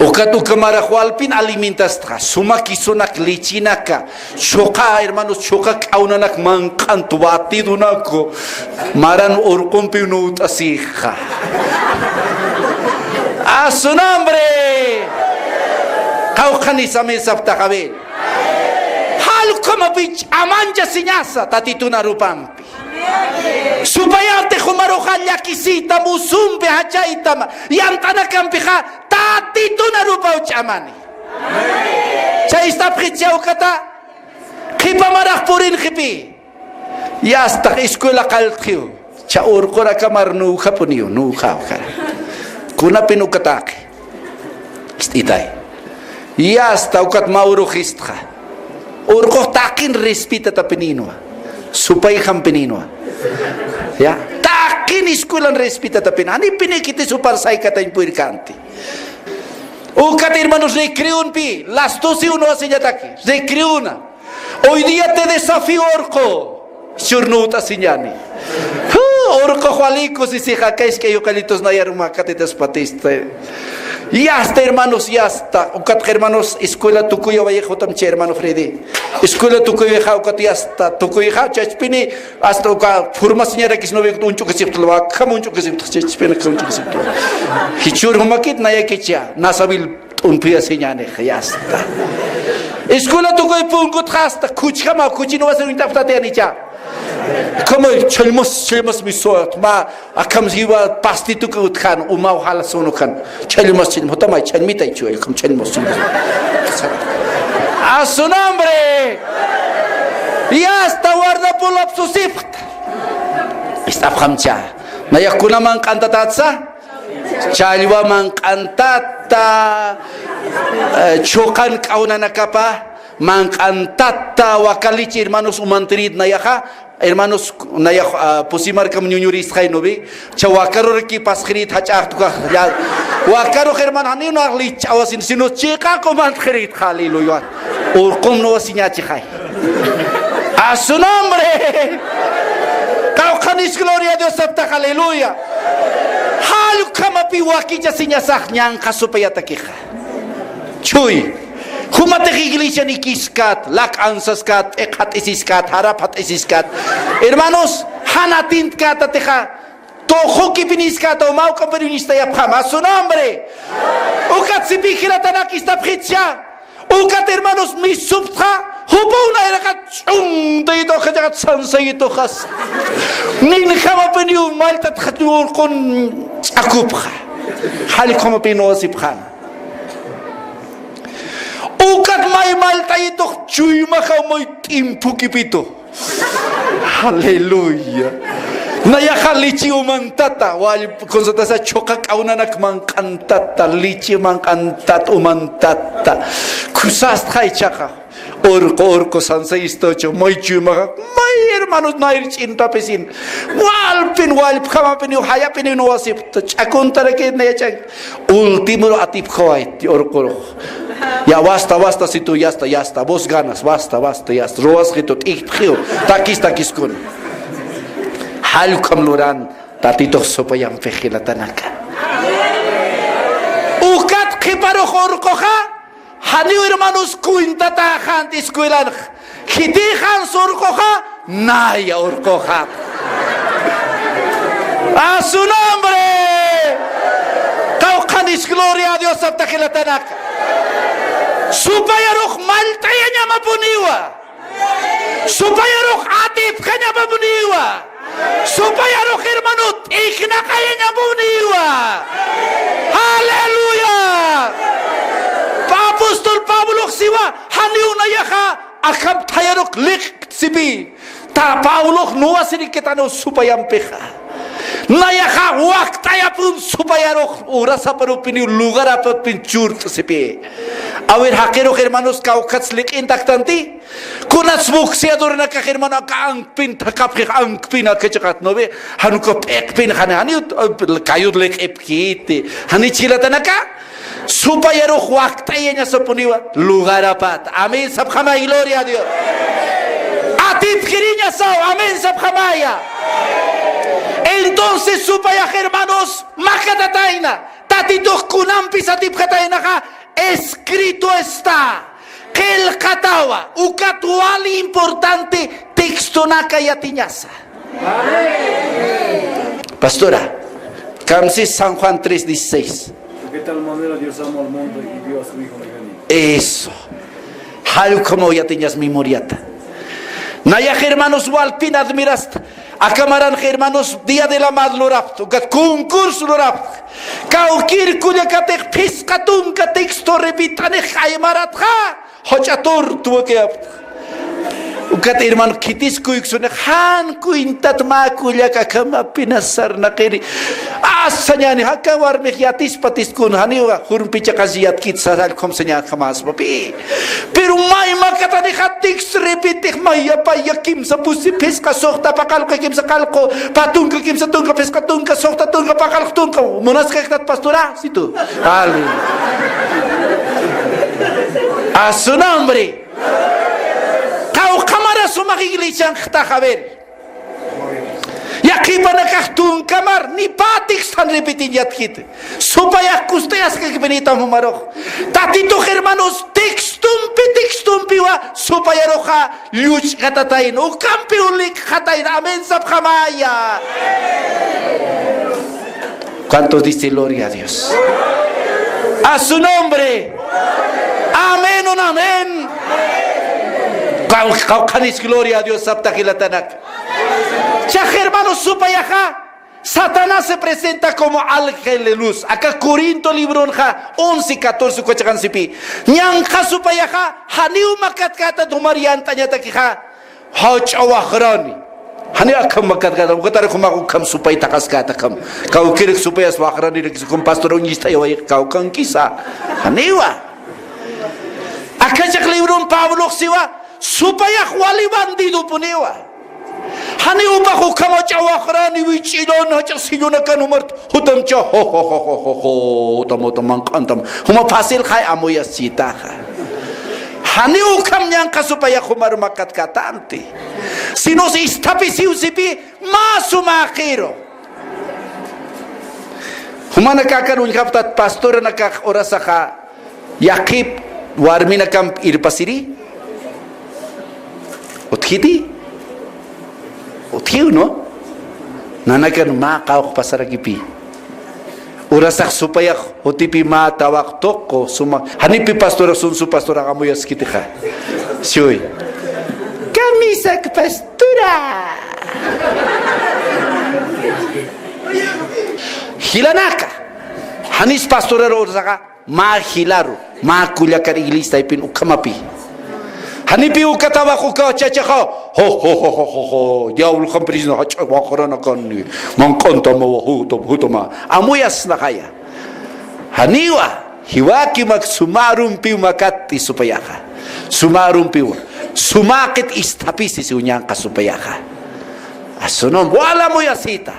Ukat uka marax walpin alimentastxa, suma kisunak, lichinaka, chuqa, hermanos, chuqa k'awnanak manq'ant batidunaku, maran Urqumpi nuwt'asixa. A su nombre. Qawqhanis amén saptax, a ver. Jall ukhamapi ch'amanchasiñasa Tatitun arupampi. Supayartix jumaruxa llakisita, musumpi jachaytam, yant'anakampixa Tatitun arupaw ch'amani. Chay ist'apxicha ukata, qhipa marax purinxipi. Yastax escuela qalltxiw. Cha Urqurakamar nuwjapuniw, nuwjaw kara. Kunapin ukataqi. Ist'itay. Yasta ukat mawrux istxa. Urqux taqin respetatapinïnwa. Supayjamapinïnwa. Ya. Taqin escuelan respetatapin. Janipinïkiti supar saykatañ purirkanti. Ukat hermanos recreonpi, las doce y uno asiñataki. Recreona. Hoy día te desafío, Urqu. Jichhür nuwt'asiñani. Ju, Urqux wali kusisixa, kaysk'a yuqallitus nayaru mä katitaspatista. Yasta, hermanos, yasta. Ukat hermanos, escuela Tukuya wayixutam chay hermano Freddy. Escuela Tukuyaxa ukat yasta. Tukuyxa chachpini hasta uka formasiñarakis nuwikut uñch'ukisiptla, akham uñch'ukisiptla, chachpini akham uñch'ukisiptla. Jichhür jumakit nayakicha, nasabil t'umpiyasiñanix, yasta. Escuela Tukuy punkutxa hasta khuchjama, khuchinwa siruñtapxtati anicha. Como challmas, challmas mi suat, ma, akham jiwa pastituk utjan, umaw jala sunu kan. Challmas, challmas, jutamay, challmitay chuy, akham challmas, challmas. A su nombre. Yasta warda pulap susipxta. Ist'apxamcha. Nayax kuna manq'antatatsa. Challwa manq'antata, eh, chuqan k'awnanakapa manq'antata, waka lichi hermanos umantirit nayaxa, hermanos nayax, ah, pusi markam ñuñuristxay nuwi, cha wakaruraki pasxirit jach'axtukax, ya, wakarux hermano, janiw nax lich'awasin, sino chiqaq umantxirit, aleluya. Urqum nuwasiñachixay. A su nombre. Qawqhanis gloria a Dios saptax, aleluya. Jall ukhamapi wakichasiñasax ñanqha supayatakixa. Chuy. Jumatix iglesian ikiskat, lak ansaskat, p'iqhat'isiskat, jaraphat'isiskat. Hermanos, jan atintkat atixa. Tuxukipiniskata, mawk'ampiriw nistayapxama, a su nombre. Ukat sipi jilatanak ist'apxitcha. Ukat hermanos misuptxa, jupaw nayraqat ch'untayituxa, chaqat sansayituxas. Ninjamapiniw mallt'atxa urqun ch'akupxa. Jall ukhamapiniw nuwasipxan. Ukat may mallt'ayitux chuymaxa may t'impukipitu. Aleluya. Nayaxa lichi umantata, wal, kunsatasa chuqa k'awnanak manq'antata, lichi manq'antata, umantata. Kusastxay chaqa. Urqu, urqu sansayistuchu, may chuymaxa, may hermanos nayr ch'intapisin. Walpin, walpjamapiniw, jayapiniw nuwasipta, ch'akuntarakit nayachan. Ultimoro atipjawayt urqurux. Ya, basta, basta, situ, ya está, ya está. Vos ganas, basta, basta, ya está. Ruwasxitu, t'ijtxiw, takis, takiskun. Jall ukham luran Tatitux supayampix jilatanaka. Ukat qhiparux urquxa, janiw hermanos cuentatäxanti escuelanx. Khitïxans urquxa, naya urquxa. A su nombre. Qawqhanis gloria a Dios sapta jilatanaka. Supayarux mallt'ayañamapuniwa. Supayarux atipjañamapuniwa. Supayarux hermano t'ijnaqayañapuniwa. Aleluya. Apóstol Pablox siwa, janiw nayaxa akham thayarux liq'kti sipï. Ta Pablox nuwasirikitaniw supayampixa. Nayaxa wakt'ayapun supayarux urasaparupiniw lugarapapin churt'sipï. A ver, jaqirux hermanos, kawkhats liq'intaktanti. Kunats boxeadornakax hermano aka ankpin thaqhapxix, ankpin aka chiqat, ¿no ve? Jan uka p'iqpin, jani, jani, kayut liq'ipkiti. Jani jilatanaka. Supayarux wakt'ayañasapuniwa lugarapata. Amén sapxamay, gloria a Dios. Atipkiriñasaw, amén sapxamaya. Entonces supayax hermanos makatatayna. Tatitux kunampis atipxataynaxa, escrito está. Qillqatawa, ukat wali importante textonaka yatiñasa. Pastora, kamsis San Juan tres dieciséis. De tal manera Dios amó al mundo y dio a su Hijo unigénito. Eso. Jall ukhamaw yatiñas memoriata. Nayax hermanos walpin admirasta. Aka maranx hermanos Día de la Madre lurapxta, ukat concurso lurapxta. Kawkïr kullakatix phisqa tunka texto repitanix aymaratxa, jach'a tortuwa kayapxta. Ukat hermano khitis kuyksunix, jan cuentat mä kullaka akham apenas sarnaqiri. As sañäni, aka warmix yatispa tist'kun, janiwa jurmpi chiqas yatkit sasall, ukham sañäni, jamás, papi. Pero may makatanixa texto repetix, may yapaya kimsa pusi, phisqa suxta paqallqu, kimsa qallqu, pä tunka, kimsa tunka, phisqa tunka, suxta tunka, paqallq tunka. Munasxaxtat pastora, situ. Aleluya. A su nombre. Qawqha mara sumax iglesianxtax, a ver. Yaqhipanakax tunka mar, ni pä textan repetiñ yatkiti. Supayax kust'ayaskakipinitam jumarux. Tatitux hermanos, textompi, textompiwa, supayaruxa, lluch'katatayna, ukampiw liq'xatayna. Amén sapxamaya. ¿Cuántos dicen gloria a Dios? A su nombre. Amén, un amén. Qaw-, qawqhanis gloria a Dios sapta jilatanak. Chax hermano, supayaxa, Satanás se presenta como ángel de luz. Aka Corinto libronxa once catorce uka chiqan sipi. Ñanqha supayaxa, janiw makatkäta, jumar yant'añatakixa, jach'a waxrani. Janiw akham makatkäta, ukatar jumax ukham supay thaqhaskäta akham. Kawkïrix supayas waxraniraki, ukham pastor uñist'ayaway kawkhankisa. Janiwa. Aka chiq libron Pablox siwa, supayax wali bandidopuniwa. Janiw jupax ukham jach'a waxrani, wich'ilan, jach'a sillunakan jumar jutamcha, jo, jo, jutam, jutam, manq'antam. Juma fácilxay amuyasitaxa. Janiw ukham ñanqha supayax jumar makatkätanti. Sino isthapisiw sipi, mä sumäxiru. Jumanakakan uñjapxtat pastoranakax urasaxa, yaqhip warminakamp irpasiri. ¿Utjiti? Utjiw, ¿no? Nanakan mä qawqha pasarakipi. Urasax supayax jutipi mä tawaq tuqu suma. Janipi pastora sun, su pastora amuyaskitixa. Shuy. Kamisak pastora. Jilanaka. Janis pastoraru urasaxa. Mä jilaru, mä kullakar iglesia taypin ukhamapi. Janipi uka tawaq uka chachaxa, jo, jo, jo, diablo jampirisna jach'a waxranakani, manq'antamawa, jutam, jutama. Amuyasnaxaya. Janiwa, jiwakimak suma arumpiw makatti supayaxa. Suma arumpiw. Sumäqit isthapisi siw ñanqha supayaxa. A su nombre. Wal amuyasita.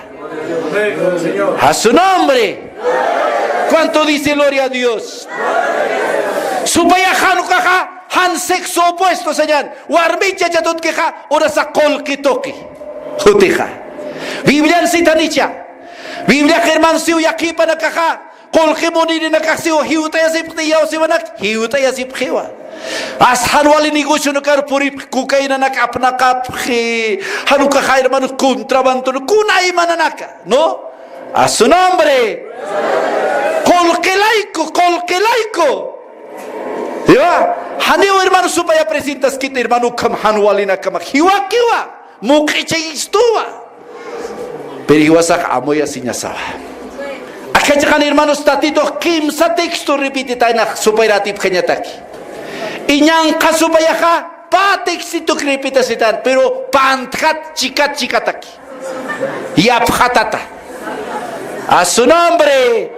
A su nombre. ¿Cuánto dice gloria a Dios? Supayax jan ukaxa, jan sexo opuesto sañäni. Warmi chachatutkixa, urasa qullqi tuqi. Jutixa. Biblian sitanicha. Bibliax hermano siw yaqhipanakaxa, qullqi munirinakax siw jiwt'ayasipxti, iyawsiwanak jiwt'ayasipxiwa. As jan wali negocionakar puripxi, cocainanak apnaqapxi, jan ukaxa hermanos contrabandon, kuna imananaka, ¿no? A su nombre. Qullqilayku, qullqilayku. Ya, janiw hermano supaya presentaskit, hermano, ukham jan walinakama jiwakiwa, muq'ichayistuwa. Pero jiwasax amuyasiñasawa. Akhachiqan hermanos, Tatitux kimsa texto repititaynax supayar atipxañataki. Y ñanqha supayaxa pä textituk repitasitan, pero pantjat chikat chikataki. Yapxatata. A su nombre.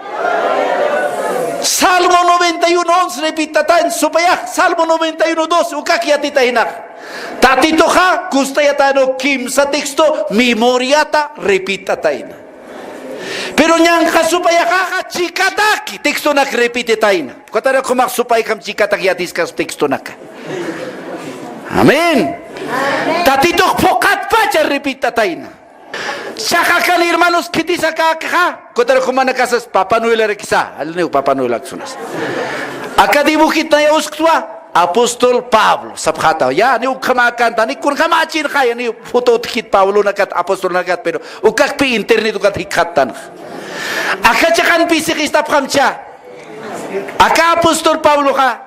Salmo noventa y uno once repitatañ supayax, Salmo noventa y uno doce, ukak yatitaynax. Tatituxa, kust'ayataynaw kimsa texto, memoriata repitatayna. Pero ñanqha supayaxaxa chikataki textonak repititayna. Ukatarakiw jumax supayjam chikatak yatiskas textonaka. Amén. Tatitux phuqhatpacha repitatayna. Chaqa kan hermanos, khitisakäkixa, ukatarakiw jumanakasas Papá Noelarakisa, aliniw Papá Noelaksunas. Aka dibujitnaya usktwa, apóstol Pablo sapxätawa. Ya, ni ukhamäkänta, ni kunjamächinxaya, ni foto utjkit Pablonakat, apóstolnakat, pero ukakpi internet ukat jikxattanxa. Aka chiqanpi sixistapxamcha. Aka apóstol Pabloxa,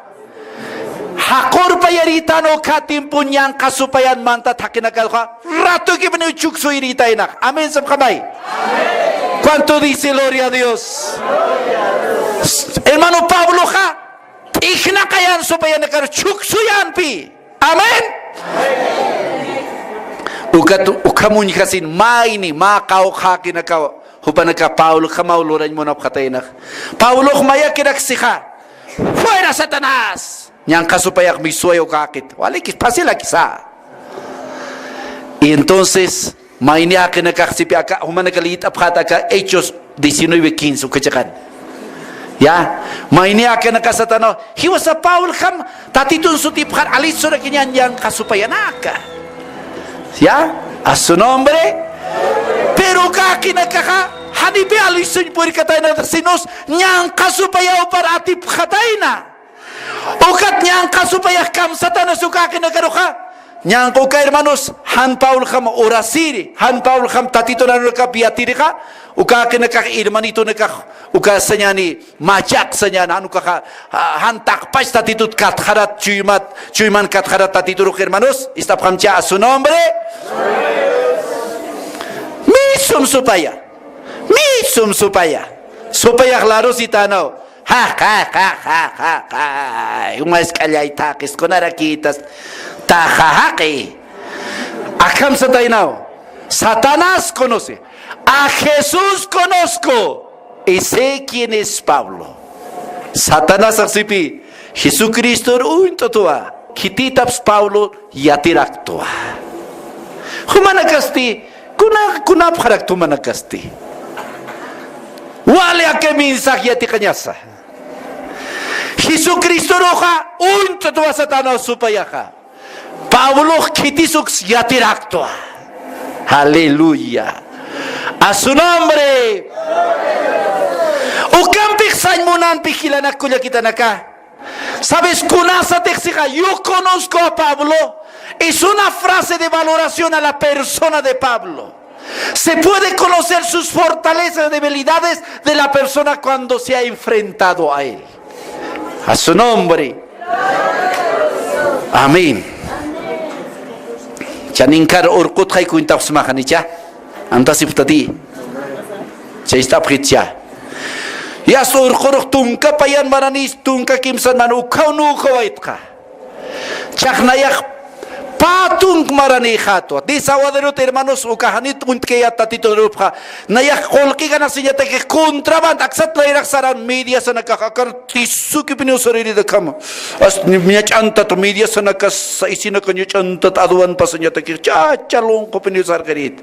jaqurpayarïtanaw uka tiempo ñanqha supayan mantat jaqinakaruxa, ratokipiniw chuksuyiritaynax. Amén sapxamay. ¿Cuánto dice gloria a Dios? Hermano Pabloxa, t'ijnaqayan supayanakaru chuksuyampi. Amén. Ukat, ukham uñjasin mayni, mä qawqha jaqinakaw, jupanaka Pablojamaw lurañ munapxataynax. Pablox mayakiraksixa, fuera Satanás. Ñanqha supayax mistsuwayaw ukäkit. Walikis, fácilakisa. Y entonces, mayni jaqinakax sipi aka, jumanaka liyt'apxät aka Hechos diecinueve quince, uka chiqan. Ya, mayni jaqinakax satanaw, jiwasa Pablojam, Tatitun sutipxar, alisturakiñäni ñanqha supayanaka. Ya, a su nombre. Pero uka jaqinakaxa, janipi alistuñ purikatayna, sinos ñanqha supayawpar atipxatayna. Ukat ñanqha supayax kamsatanas uka jaqinakaruxa. Ñanqha uka hermanos, jan Pablojam urasiri, jan Pablojam Tatitun arunakap yatirixa, uka jaqinakax hermanitunakax, uka sañäni, machaq sañäni, jan ukaxa, jan taqpach Tatitut katxarat, chuymat, chuyman katxarat Tatiturux hermanos, ist'apxamcha a su nombre. Misum supaya, misum supaya, supayax larusitanaw. Ja, ja, ja, ja, ja, ja. Umas k'allay taqis, kunarakitas taxa jaqi. Akham sataynaw. Satanás conoce. A Jesús conozco. Y sé quién es Pablo. Satanás sipi, Jesucristor uñt'utwa. Khititapsa Pablo yatiraktwa. Jumanakasti, kuna, kunapxarakta jumanakasti. Wali aka mensaje yatiqañasa. Jesucristoruxa uñt'utwa Satanás supayaxa. Pablox khitisuks yatiraktwa. Aleluya. A su nombre. Ukampix sañ munampi jilanak kullakitanaka. ¿Sabes? Kunasatix sixa, yo conozco a Pablo. Es una frase de valoración a la persona de Pablo. Se puede conocer sus fortalezas y debilidades de la persona cuando se ha enfrentado a él. A su nombre. Amén. Chaninkar urqutxay cuentapxsmaxanicha. Antasipxtati. Chayst'apxitcha. Yasta urqurux tunka payan maranis, tunka kimsan mana ukhaw nukawaytxa. Chax nayax pä tunk maranïxätwa. Desaguaderot, hermanos, uka janit uñtkayät Tatitun arupxa. Nayax qullqi ganasiñatakix contraband, aksat layrax saran mediasanakax, akar tisukipiniw sarirït akhama. As ñach'antat mediasanakas, isinaka ñach'antat aduan pasañatakix, chacha lunqupiniw sarqirït.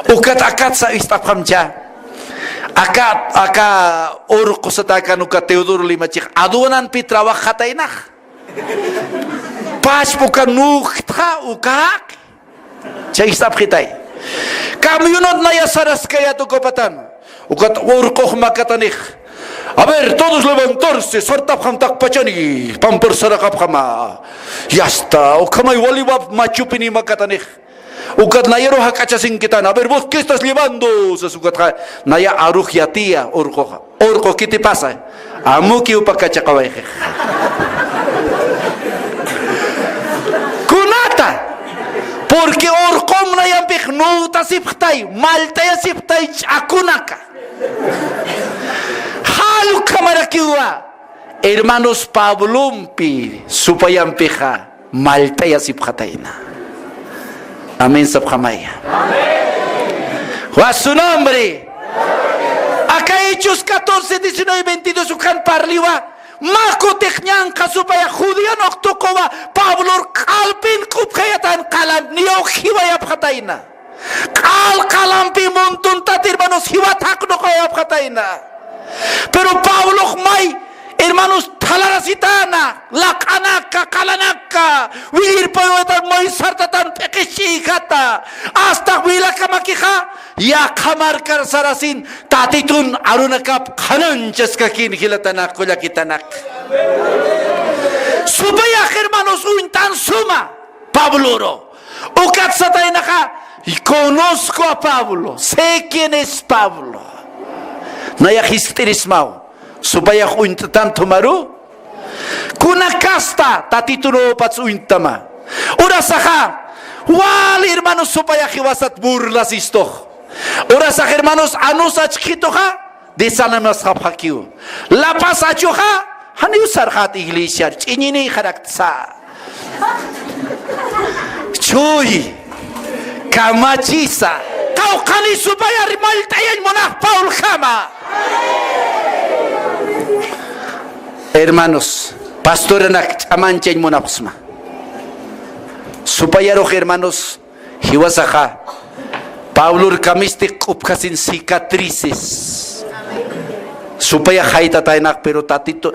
Ukat akat sa ist'apxamcha. Aka, aka urqu satäkan uka Teodoro Limachix aduanampi trabajataynax. Pachpa uka nukjtxa uka jaqi. Chay ist'apxitay. Camionat naya saraskayät uka patan. Ukat urqux makatanix. A ver, todos levantarse, sartapxam taqpachani, pampar saraqapxama. Ya está, ukhamay waliwap machupini makatanix. Ukat nayaru jak'achasinkitana. A ver, vos, ¿qué estás llevando? Sas ukatxa, naya arux yatiya urquxa. Urqu, ¿qué te pasa? Amuki upa kachaqawayxix. Kunata, porque urqum nayampix nuwtasipxtay, mallt'ayasipxtay ch'akunaka. Jall ukhamarakiwa, hermanos, Pablompi supayampixa mallt'ayasipxatayna. Amén sapxamaya. Wa su nombre. Aka Hechos catorce, diecinueve, veintidós ukan parliwa, mä kutix ñanqha supaya judío nuqtuquwa Pablor q'alpin q'upxayatan qalan niyaw jiwayapxatayna. Q'al qalampi muntuntat, hermanos, jiwat jaqnuqawayapxatayna. Pero Pablox may, hermanos, thalarasitana, laq'anaka, qalanaka, willirpayawaytan, may sartatan, p'iqisch'iyjata, hasta wilakamakixa, yaqha markar sarasin, Tatitun arunakap qhananchaskakin, jilatanak, kullakitanak. Supayax, hermanos, uñt'an suma Pabloro. Ukat sataynaxa, conozco a Pablo, sé quién es Pablo. Nayax jiskt'irismaw, supayax uñt'tan thumaru. Kuna kasta, Tatitun uñt'tama. Urasaxa, wal hermanos, supayax jiwasat burlasistux. Urasax, hermanos, anus achkhituxa, desanimasxapxakiw. Lapas achuxa, janiw sarxat iglesiar, ch'iñinïxaraktsa. Chuy, kamachisa, qawqhani supayar mallt'ayañ munax Pauljama. Hermanos, pastoranak ch'amanchañ munapxsma. Supayarux, hermanos, jiwasaxa, Pablor kamisti q'upjasin cicatrices. Supayax jaytataynax, pero Tatitun,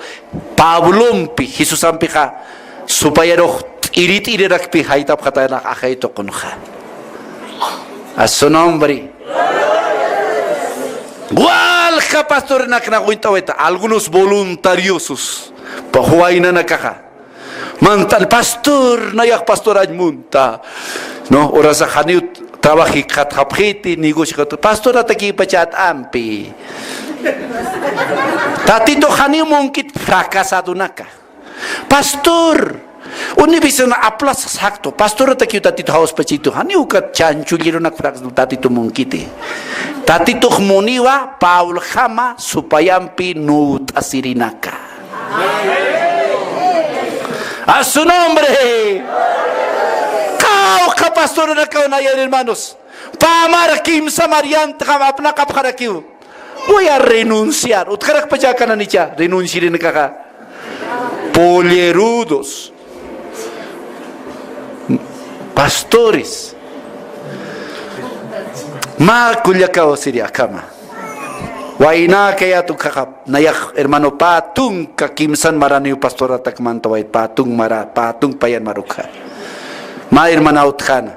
Pablompi, Jesusampixa, supayarux t'irit'irirakpi jaytapxataynax ajay tuqunxa. A su nombre. Walja pastoranakna uñt'awayta, algunos voluntariosos, pa waynanakaxa. Mantan, pastor, nayax pastorañ munta. No, urasax janiw trabaji katxapxiti, negocio katxapxiti, pastoratakïpachat ampi. Tatitux janiw munkit fracasadonaka. Pastor, universidad aplaza saktu, pastoratakiw Tatitux jawspachitu, janiw ukat chanchullirunak fracasadonaka Tatitux munkiti. Tatitux muniwa, Pauljama supayampi nuwt'asirinaka. A su nombre. Qawqha pastoranakaw nayar, hermanos. Pä mara kimsa mara yantxam apnaqapxarakiw. Voy a renunciar. Utjarakpachä kananicha renunciarinakaxa. Pollerudos. Pastores. Mä kullakaw siri akhama. Waynäkayät ukkhaxa, nayax hermano pä tunka kimsan maraniw pastoratak mantawayt, pä tunk mara, pä tunk payan mar ukkha. Mä hermana utjäna,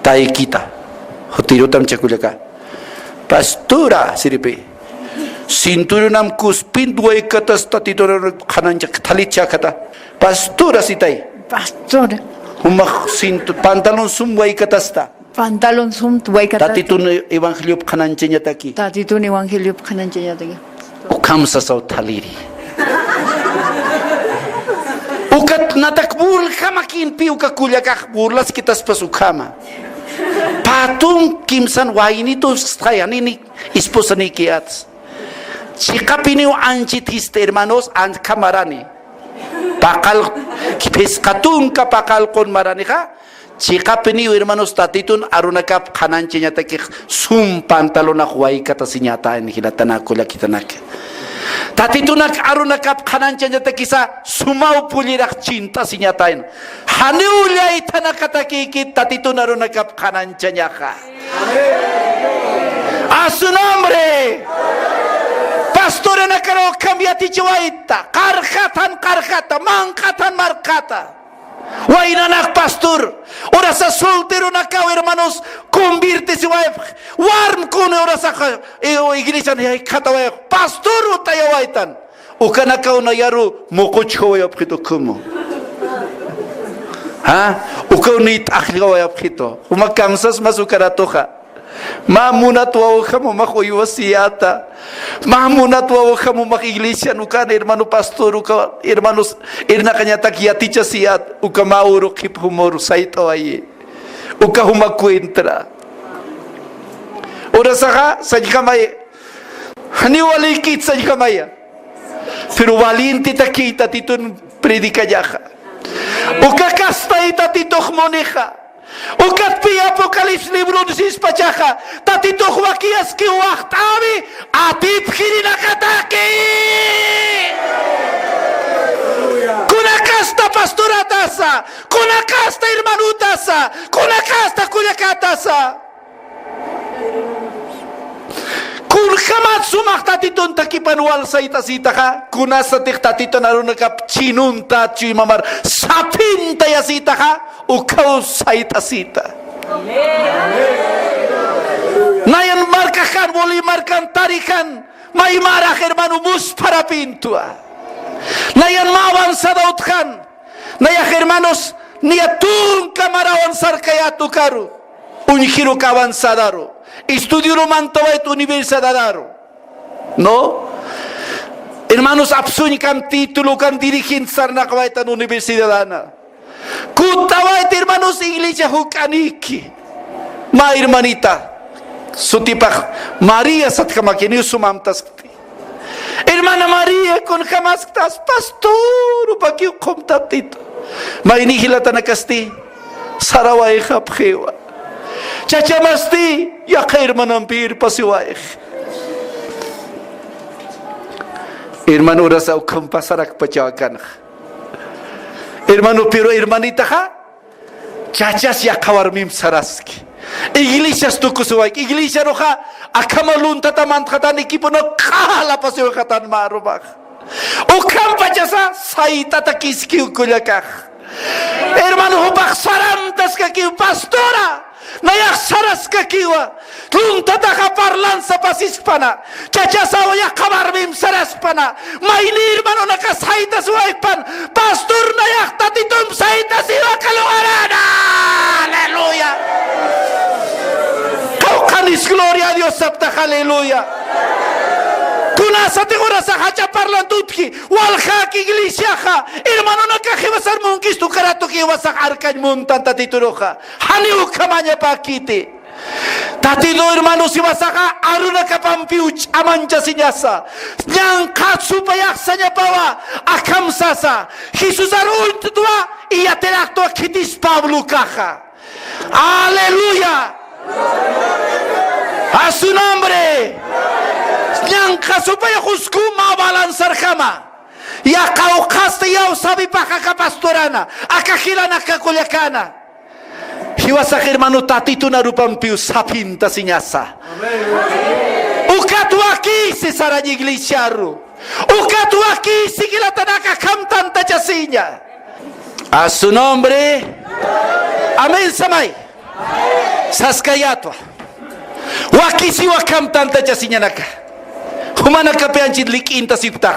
taykita, jutirutam cha kullaka. Pastora, sirpi. Cinturonam kuspin waykatasta, Tatitun qhananchak thalit chäkhata. Pastora sitay. Pastora. Jumax cintu-, pantalon sum waykatasta. Pantalon sum waykata. Tatitun evangeliop qhananchañataki. Tatitun evangeliop qhananchañataki. Ukham sasaw thaliri. Ukat natak burljamakïnpi uka kullakax burlaskitaspas ukhama. Pä tunk kimsan waynitun sastxay, janini esposanikïyäts. Chiqapiniw anchhit jist hermanos, anchha marani. Paqal, phisqa tunka paqalqun maranixa, chiqapiniw hermanos Tatitun arunakap qhananchañatakix sum pantalonax waykatasiñätayna jilatanaka kullakitanaka. Tatitunak arunakap qhananchañatakisa sumaw pullirax chint'asiñätayna. Janiw llaythanakatakïkit Tatitun arunakap qhananchañaxa. A su nombre. Pastoranakaru ukham yatichiwayta. Qarjatan qarjata, manq'atan marq'ata. Waynanak pastor, urasa solteronakaw, hermanos, convirtesiwayapxi. Warm kun urasaxa, eh, iglesian jikxatawayapxi. Pastor utayawaytan. Ukanakaw nayaru muquchjawayapxitu ukhama. Ha? Ukaw niyt'axllawayapxitu. Juma kamsas mas ukaratuxa. Mä munat wawjam jumax uywasiyäta. Mä munat wawjam jumax iglesian ukan hermano pastor, uka hermanos irnaqañatak yatichasiyät, uka mä uru qhip jumur sayt'awayi. Uka juma cuentra. Urasaxa, sañjamay. Janiw walïkit sañjamaya. Pero valientetakiy Tatitun predicallxa. Uka kastay Tatitux munixa. Ukatpï Apocalipsis librun sispachaxa, Tatitux wakiyaskiw waxt'äwi atipjirinakataki. Kuna kasta pastorätasa, kuna kasta hermanütasa, kuna kasta kullakätasa. Kunjamat sumax Tatitun takipan wal sayt'asïtaxa, kunasatix Tatitun arunakap chinunta chuymamar saphintayasïtaxa, ukhaw sayt'asïta. Nayan markaxan, Bolivia markan tarijan, maymärax hermano muspharapïntwa. Nayan mä avanzada utjan, nayax hermanos, niya tunka marawan sarkayät ukaru. Uñjiruk avanzadaru. Estudioru mantawayt universidadaru. ¿No? Hermanos, apsuñkam título kan dirigente sarnaqawaytan universidadana. Kutawayt hermanos iglesia juk'anïki. Mä hermanita. Sutipax María satjamaki, niw sumamtaskti. Hermana María, kunjamasktas, pastor, jupakiw qhumtaptitu. Mayni jilatanakasti, sarawayxapxiwa. Chachamasti, yaqha hermanampi irpasiwayx. Hermano, urasa ukham pasarakpachaw akanxa. Hermano, pero hermanitaxa, chachas yaqha warmimp saraski. Iglesias tukusiwayki. Iglesiaruxa akhama luntata mantxatan equipona q'ala pasiwxatan mä arumax. Ukhampachasa sayt'atakiskiw kullakax. Hermano, jupax sarantaskakiw, pastora. Nayax saraskakiwa. Luntataxa parlansa pasiskpana. Chachasaw yaqha warmimp saraskpana. Mayni hermanonakas saytasiwaypan. Pastor, nayax Tatitump saytasiwa, aka lugarana. Aleluya. Qawqhanis gloria a Dios saptax, aleluya. Kunasatix urasa jacha parlant utji, waljaki iglesiaxa, hermanonakax jiwasar munkistu, ukaratuki jiwasax arkañ muntan Tatituruxa. Janiw ukhamañapäkiti. Tatitu, hermanos, jiwasaxa arunakapampiw ch'amanchasiñasa. Ñanqha supayax sañapawa, akham sasa. Jesusar uñt'twa, iyatiraktwa khitis Pablo ukaxa. Aleluya. A su nombre. Ñanqha supayax usku mä balanzarjama. Yaqha uqhasti yaw sabipax aka pastorana, aka jilanaka kullakana. Jiwasax hermano Tatitun arupampiw saphintasiñasa. Ukat wakisi sarañ iglesiaru. Ukat wakisi jilatanaka akham tantachasiña. A su nombre. Amén, samay. Saskayätwa. Wakisiwa akham tantachasiñanaka. Jumanakapi anchhit lik'intasiptax.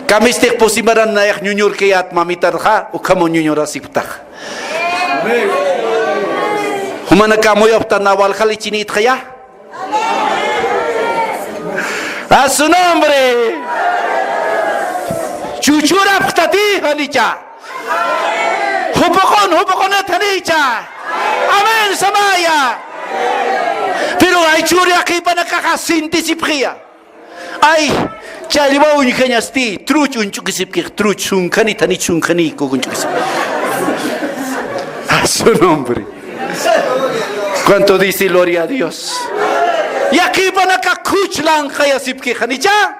Kamistix pusi maran nayax ñuñurkayät mamitanxa, ukham ñuñurasiptax. Jumanaka amuyapxtan, na walja lichinïtxaya. A su nombre. Chuchurapxtati, janicha. Jupuqun, jupuqunat, janicha. Amén, samaya. Pero ay churi yaqhipanakaxa sintisipxiya. Ay, challwa uñjañasti, truch uñch'ukisipkix, truch, sunkhanit, janit sunkhanïku uñch'ukisip. A su nombre. ¿Cuánto dice gloria a Dios? Yaqhipanaka khuch lanqayasipkix, janicha.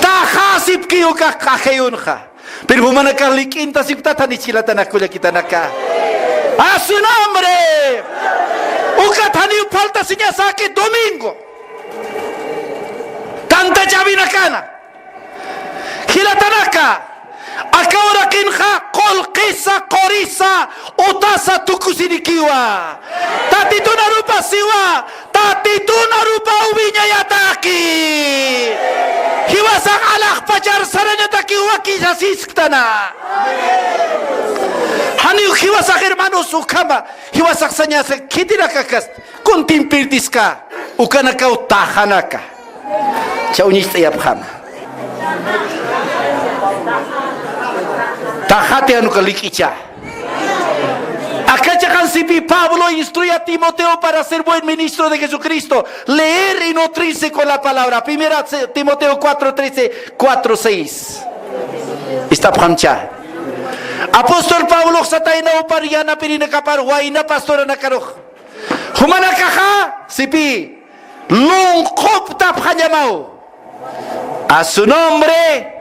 Taxasipki ukax q'ajayunxa. Pero jumanakax lik'intasiptat, janich jilatanaka kullakitanaka. A su nombre. Ukat janiw faltasiñasa aka domingo. Tantachawinakana. Jilatanaka. A Aka uraqinxa qullqisa, qurisa, utasa tukusirikiwa. Tatitun arupa siwa, Tatitun arupa uwiñayataki. Jiwasax alaxpachar sarañatakiw wakisasisktana. Janiw jiwasax hermanos ukhama, jiwasax sañasa khitinakakasti. Kuntimpirtiska, ukanakaw taxanaka. Cha uñicht'ayapxama. Taxati jan uka lik'icha. Akachaxan sipi Pablo instruye a Timoteo para ser buen ministro de Jesucristo, leer y nutrirse con la palabra. Primera Timoteo cuatro trece, cuatro seis. Ist'apxamcha. Apóstol Pablo sataynaw par yanapirinakapar wayna pastoranakarux. Jumanakaxa, sipi, lunquptapxañamaw. A su nombre,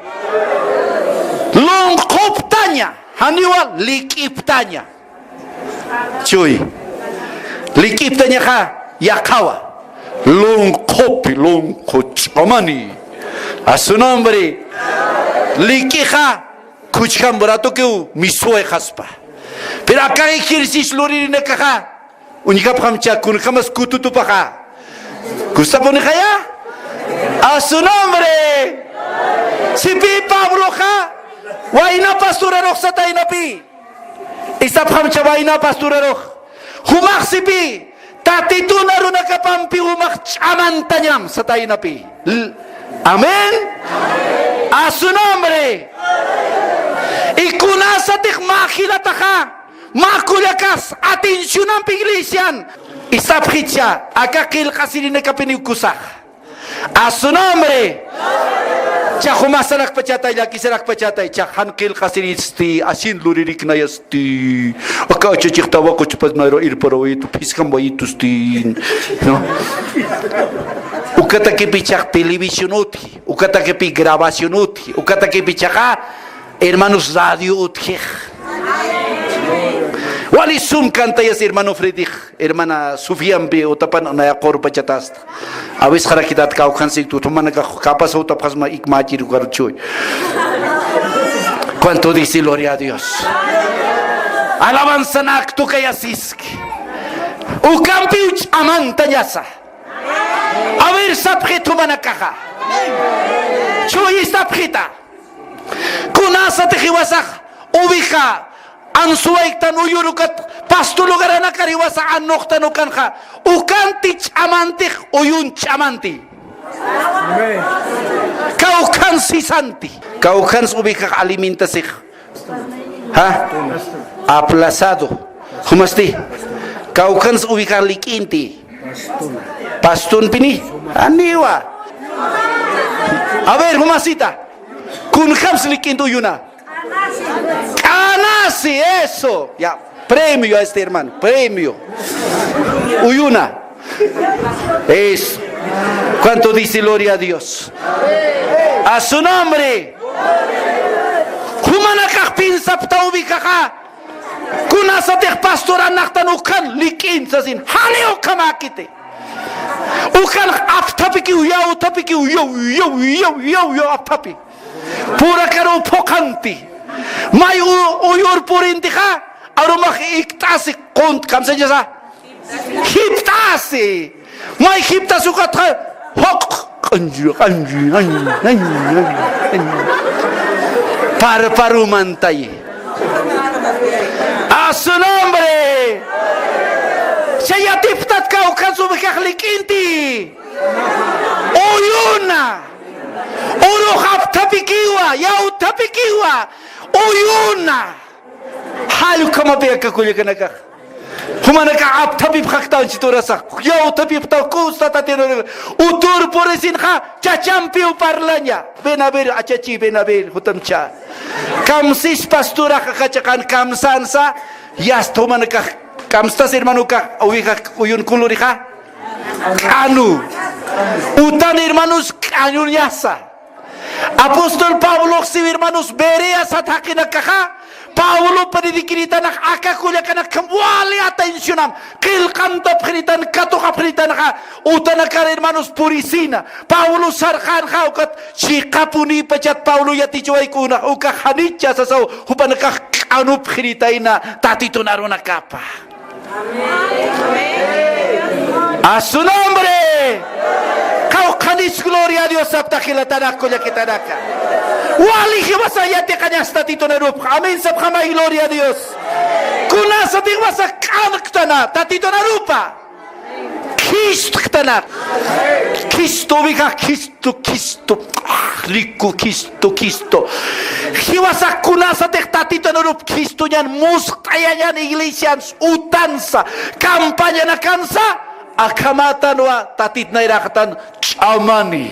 lunquptaña, janiwa lik'iptaña. Chuy, lik'iptañaxa yaqhawa. Lunqupi, lunqu ch'amani. A su nombre, lik'ixa khuchjam ratukiw miswayxaspa. Pero aka ejercicio luririnakaxa, uñjapxamcha kunjamas kututupaxa. Kustapunixaya. A su nombre. Sipi Pabloxa wayna pastorarux sataynapi. Ist'apxamcha wayna pastorarux. Jumax sipi Tatitun arunakapampi jumax ch'amantañam sataynapi. L-, amén. A su nombre. Y kunasatix mä jilataxa, mä kullakas atencionampi iglesian. Ist'apxicha, aka qillqasirinakapiniw kusax. A su nombre. Cha jumax sarakpachatay, llakisarakpachatay, cha jan qillqasiristi, asin luririknayasti. Aka achachix tawaquchpas nayra irparawayitu, phiskam wayitusti. ¿No? Ukatakipichax televisión utji, ukatakipi grabación utji, ukatakipichaxa hermanos radio utjix. Wali sum cantayas hermano Fredix, hermana Sofiampi utapan naya qurpachatasta. Awisxarakitat kawkhansiktu, jumanakax kapas utapxasma ikmachir ukarchuy. ¿Cuánto dice gloria a Dios? Alabanzanak tukayasiski. Ukampiw ch'amantañasa. A ver, sapxit jumanakaxa. Chuy sapxita. Kunasatix jiwasax oveja ansuwayktan uyurukat pasto lugaranakar jiwasax anuqtan ukanxa, ukanti ch'amantix, uyun ch'amanti. Amén. Kawkhan sisanti. Kawkhans ovejax alimentasix. ¿Ha? Aplazado. ¿Jumasti? Kawkhans ovejax lik'inti. Pastunpini. Aniwa. A ver, jumasita. Kunjams lik'inti uyuna. K'anasi, eso. Ya, premio a este hermano, premio. Uyuna. Eso. ¿Cuánto dice gloria a Dios? A su nombre. Jumanakax pinsapta ovejaxa. Kunasatix pastor anaqtan ukan lik'in sasin. Jani ukhamäkiti. Ukan apthapikiw, yawthapikiw, yaw, yaw, yaw, yaw, yaw, apthapi. Purakaruw phuqanti. May u-, uyur purintixa, arumax ikt'asi, qunt kamsañasa. Jipt'asi. May jipt'asi ukatxa, juq, q'anchi, q'anchi, q'anchi, q'anchi, q'anchi. Parparumantayi. A su nombre. Chay yatiptat kawkhans ovejax lik'inti. Uyuna. Urux apthapikiwa, yawthapikiwa, uyuna. Jall ukhamapi aka kullakanakax. Jumanakax apthapipxaktanchi turasax. Yawthapipxtaw kusa tatirur. Utur purisinxa chachampiw parlaña. Ven a ver, achachi, ven a ver, jutamcha. Kamsis pasturaxa qachaqan kamsansa. Yasta jumanakax kamstas hermanokax, ovejax uyun kulurixa. K'anu. Utan hermanos k'anuñasa. Apóstol Pablox siw, hermanos, Berea sat jaqinakaxa, Pablopa prediciritanx aka kullakanakjam wali atencionam, qillqantapxiritan, katuqapxiritanxa, utanakar, hermanos, purisina. Pablo sarxänxa, ukat chiqapunïpachat Pablo yatichawaykunax, ukax janicha sasaw, jupanakax q'anupxiritayna Tatitun arunakapa. A su nombre. Qawqhanis gloria a Dios sapxta jilatanak kullakitanaka. Wali jiwasa yatiqañas Tatitun arupxa. Amén sapxamay, gloria a Dios. Kunasatix jiwasa q'anktana Tatitun arupa. Khistxtanak. Khistu, oveja Khistu, Khistu. Ah, riku Khistu, Khistu. Jiwasax kunasatix Tatitun arup Khistuñan musqt'ayañan iglesians utansa, campañanakansa, akhamätanwa Tatit nayraqatan ch'amani.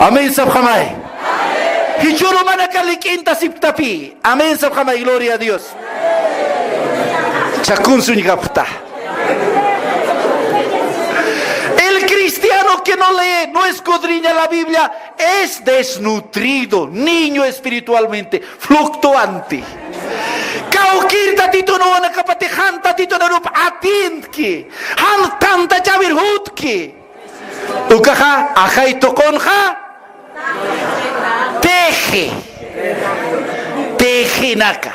Amén sapxamay. Jichhürumanaka lik'intasipktapï. Amén sapxamay, gloria a Dios. Chhakunsuñkapxta. El cristiano que no lee, no escudriña la Biblia, es desnutrido, niño espiritualmente, fluctuante. Kawkïr Tatitun uwanakapatix jan Tatitun arup atiendki, jan tantachäwir jutki. Ukaxa, ajay tuqunxa, tixi. Tixinaka.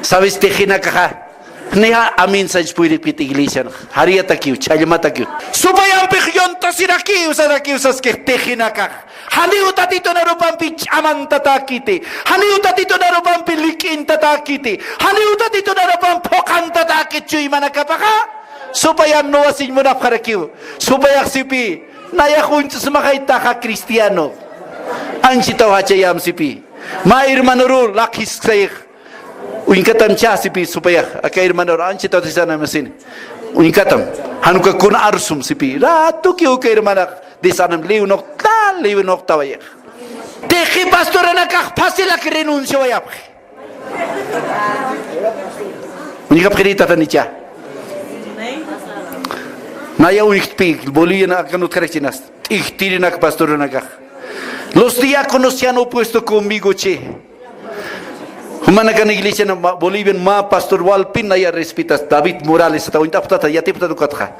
¿Sabes? Tixinakaxa. Niya amén sañ puyiripkit iglesian. Jariyatakiw, chhallmatakiw. Supayampix yuntasirakiw, sarakiw, saskix tixinakax. Janiw Tatitun arupampi ch'amantatäkiti. Janiw Tatitun arupampi lik'intatäkiti. Janiw Tatitun arupampi phuqantatäkit chuymanakapaxa. Supayan nuwasiñ munapxarakiw. Supayax sipï. Nayax uñch'smaxaytaxa cristiano. Anchitaw jachayäm sipï. Mä hermanoru laqhisksayix. Uñkatam chä sipï supayax. Aka hermanoru anchitaw disanam sini. Uñkatam. Jan uka kuna arsum sipï. Ratukiw uka hermanax disanam liw nuqta, liw nuqtawayax. Tixi pastoranakax facilak renunciawayapxi. Uñjapxiritatanicha. Naya uñjtpï, Bolivian akan utjarachinas. T'ijtirinak pastoranakax. Los diáconos se han opuesto conmigo, che. Jumanakan iglesian ma-, Bolivian mä pastor walpin naya respetas, David Morales, ata uñt'apxtata, yatipxtat ukatxa.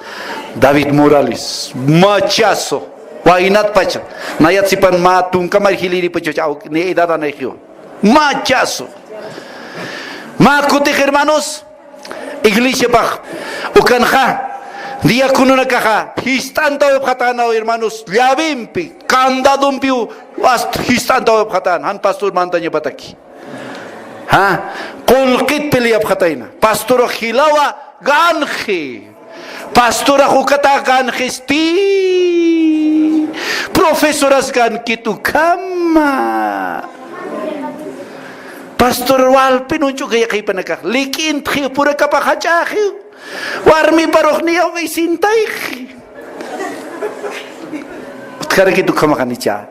David Morales, machazo, waynatpacha. Nayat sipan mä tunkamar jilïripacha, ni edad anayxiwa. Machazo. Mä kutix, hermanos, iglesiapax ukanxa, diacononakaxa, jist'antawayapxatänaw, hermanos, llavempi, candadompiw, hasta jist'antawayapxatän, jan pastor mantañapataki. ¿Ha? Qullqit peleapxatayna. Pastorax jilawa ganxi. Pastorax ukatax ganxisti. Profesoras gankit ukhama. Pastor walpin uñch'ukay yaqhipanakax. Lik'intxi purakapax jach'axi. Warmiparux niyaw visintayxi. Utjarakit ukhamaxanicha.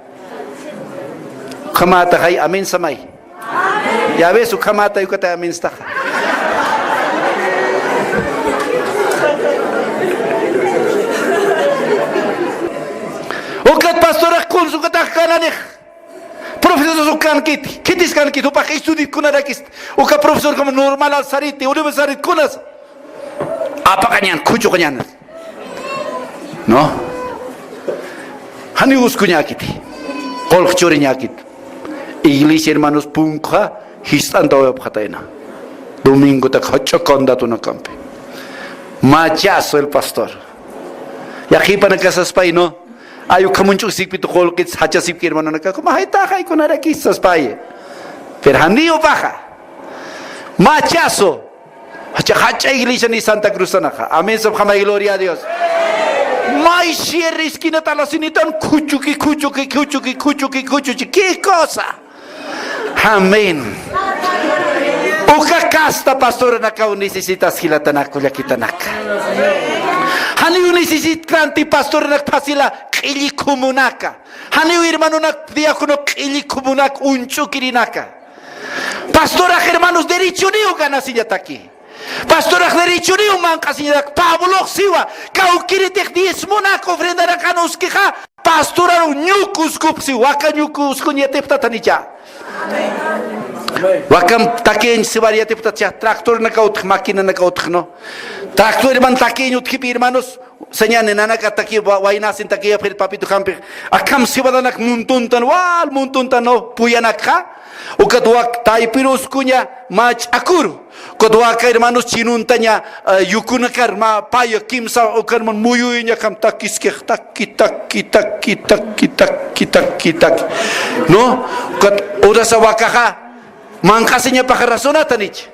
Ukhamätaxay amén samay. Ya ves, ukhamätay ukatay amén staxa. Ukat pastorax kuns ukatax kananix. Profesores ukankit, khitis kankit, jupax estudiat kunarakist. Uka profesor como normal al sariti, universidad kunas. Apaqañan, khuchuqañan. ¿No? Janiw uskuñäkiti. Qullq churiñäkit. Iglesia, hermanos, punkxa jist'antawayapxatayna. Domingotak jach'a candadanakampi. Machazo el pastor. Yaqhipanakax saspay, ¿no? Ay, ukham uñch'uksipkit qullqit jachasipki hermanonakax. Como jaytaxay kunarakis saspay. Pero janiw paxa. Machazo. Jach'a, jach'a iglesiani Santa Cruzanaxa. Amén sapxamay, gloria a Dios. May cierre esquinat alasinitan khuchuki, khuchuki, khuchuki, khuchuki, khuchuchi. ¿Qué cosa? Amén. Uka kasta pastoranakaw necesitas jilatanak, kullakitanaka. Janiw necesitanti pastoranak facila q'illi khumunaka. Janiw hermanonak, diácono q'illi khumunaka, uñch'ukirinaka. Pastorax, hermanos, derechoniw ganasiñataki. Pastorax derechoniw manq'asiñatak. Pablox siwa, kawkïritix diezmonak ofrendanak jan uskixa, Pastoraru ñuku uskupxi, waka ñuku uskuñ yatipxtat janicha. Wakam takiñ siwar yatipxtat cha, tractornaka utx, maquinanaka utx, ¿no? Tractor man takiñ utjipi, hermanos, sañani nanaka taki wa-, waynasin taki yapxir papitu jampix. Akham siwadanak muntuntan, wal muntuntan, ¿no? Puyanakxa. Ukat wak taypir uskuña mä ch'akuru. Ukat waka hermanos chinuntaña, eh, yukunakar mä paya kimsa ukarman muyuyañakham takiskix, taki, taki, taki. ¿No? Ukat urasa wakaxa manq'asiñapaxa razonatan icha.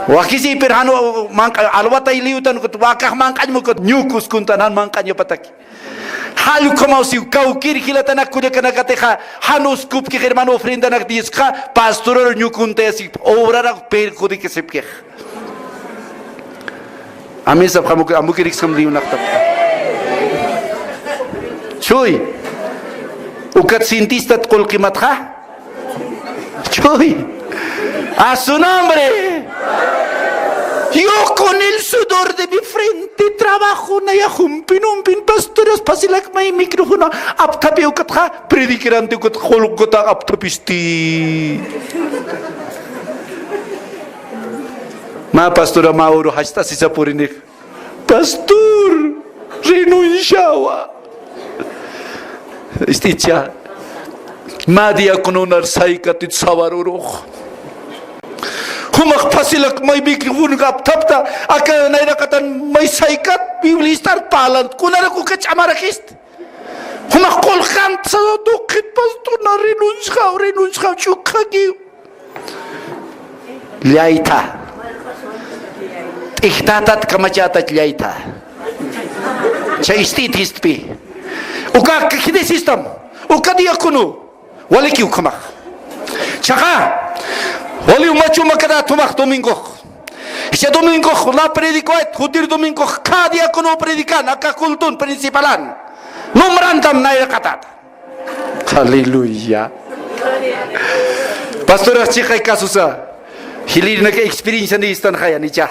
Wakisipir janu manq'a-, alwatay liyutan ukat wakax manq'añma ukat ñuku uskuntan jan manq'añapataki. Jall ukhamaw siw kawkir jilatanak kullakanakatixa, jan uskupkix hermano ofrendanak diezmxa, pastoraru ñukuntayasipx, obrarak perjudicasipkix. Amén sapxam, amukirikskam liyunaqtapxa. Chuy. Ukat sintistat qullqimatxa. Chuy. A su nombre. Yo con el sudor de mi frente trabajo, naya jumpin jumpin pastoras, pasilak may micrófono apthapi ukatxa, predicarante ukat qullqita apthapisti. Mä pastora mä uru jast'asisa purinix. Pastor, renunciawa. Ist'icha. Mä diacononar saykatit sawarurux. Jumax pasilak may micrófono apthapta, aka nayraqatan may saykat, Biblia ist'art parlant, kunarak uka ch'amarakist. Jumax qullqant sawa tuqit, pastor, na renunciaw, renunciaw, ch'ukxakiw. Llaytha. T'ijtatat kamachätach llaytha. Chay ist'it jistpi. Uka qhidisistam. Uka diácono. Waliki ukhamax. Chaqa. Wali umachu makatät jumax domingox. Jichha domingox na predicawayt, jutir domingox, cada diácono predican, aka culton principalan. Nombrantam nayraqatat. Aleluya. Pastorax chiqay kasusa. Jilïrinaka experiencia nistanxay janicha.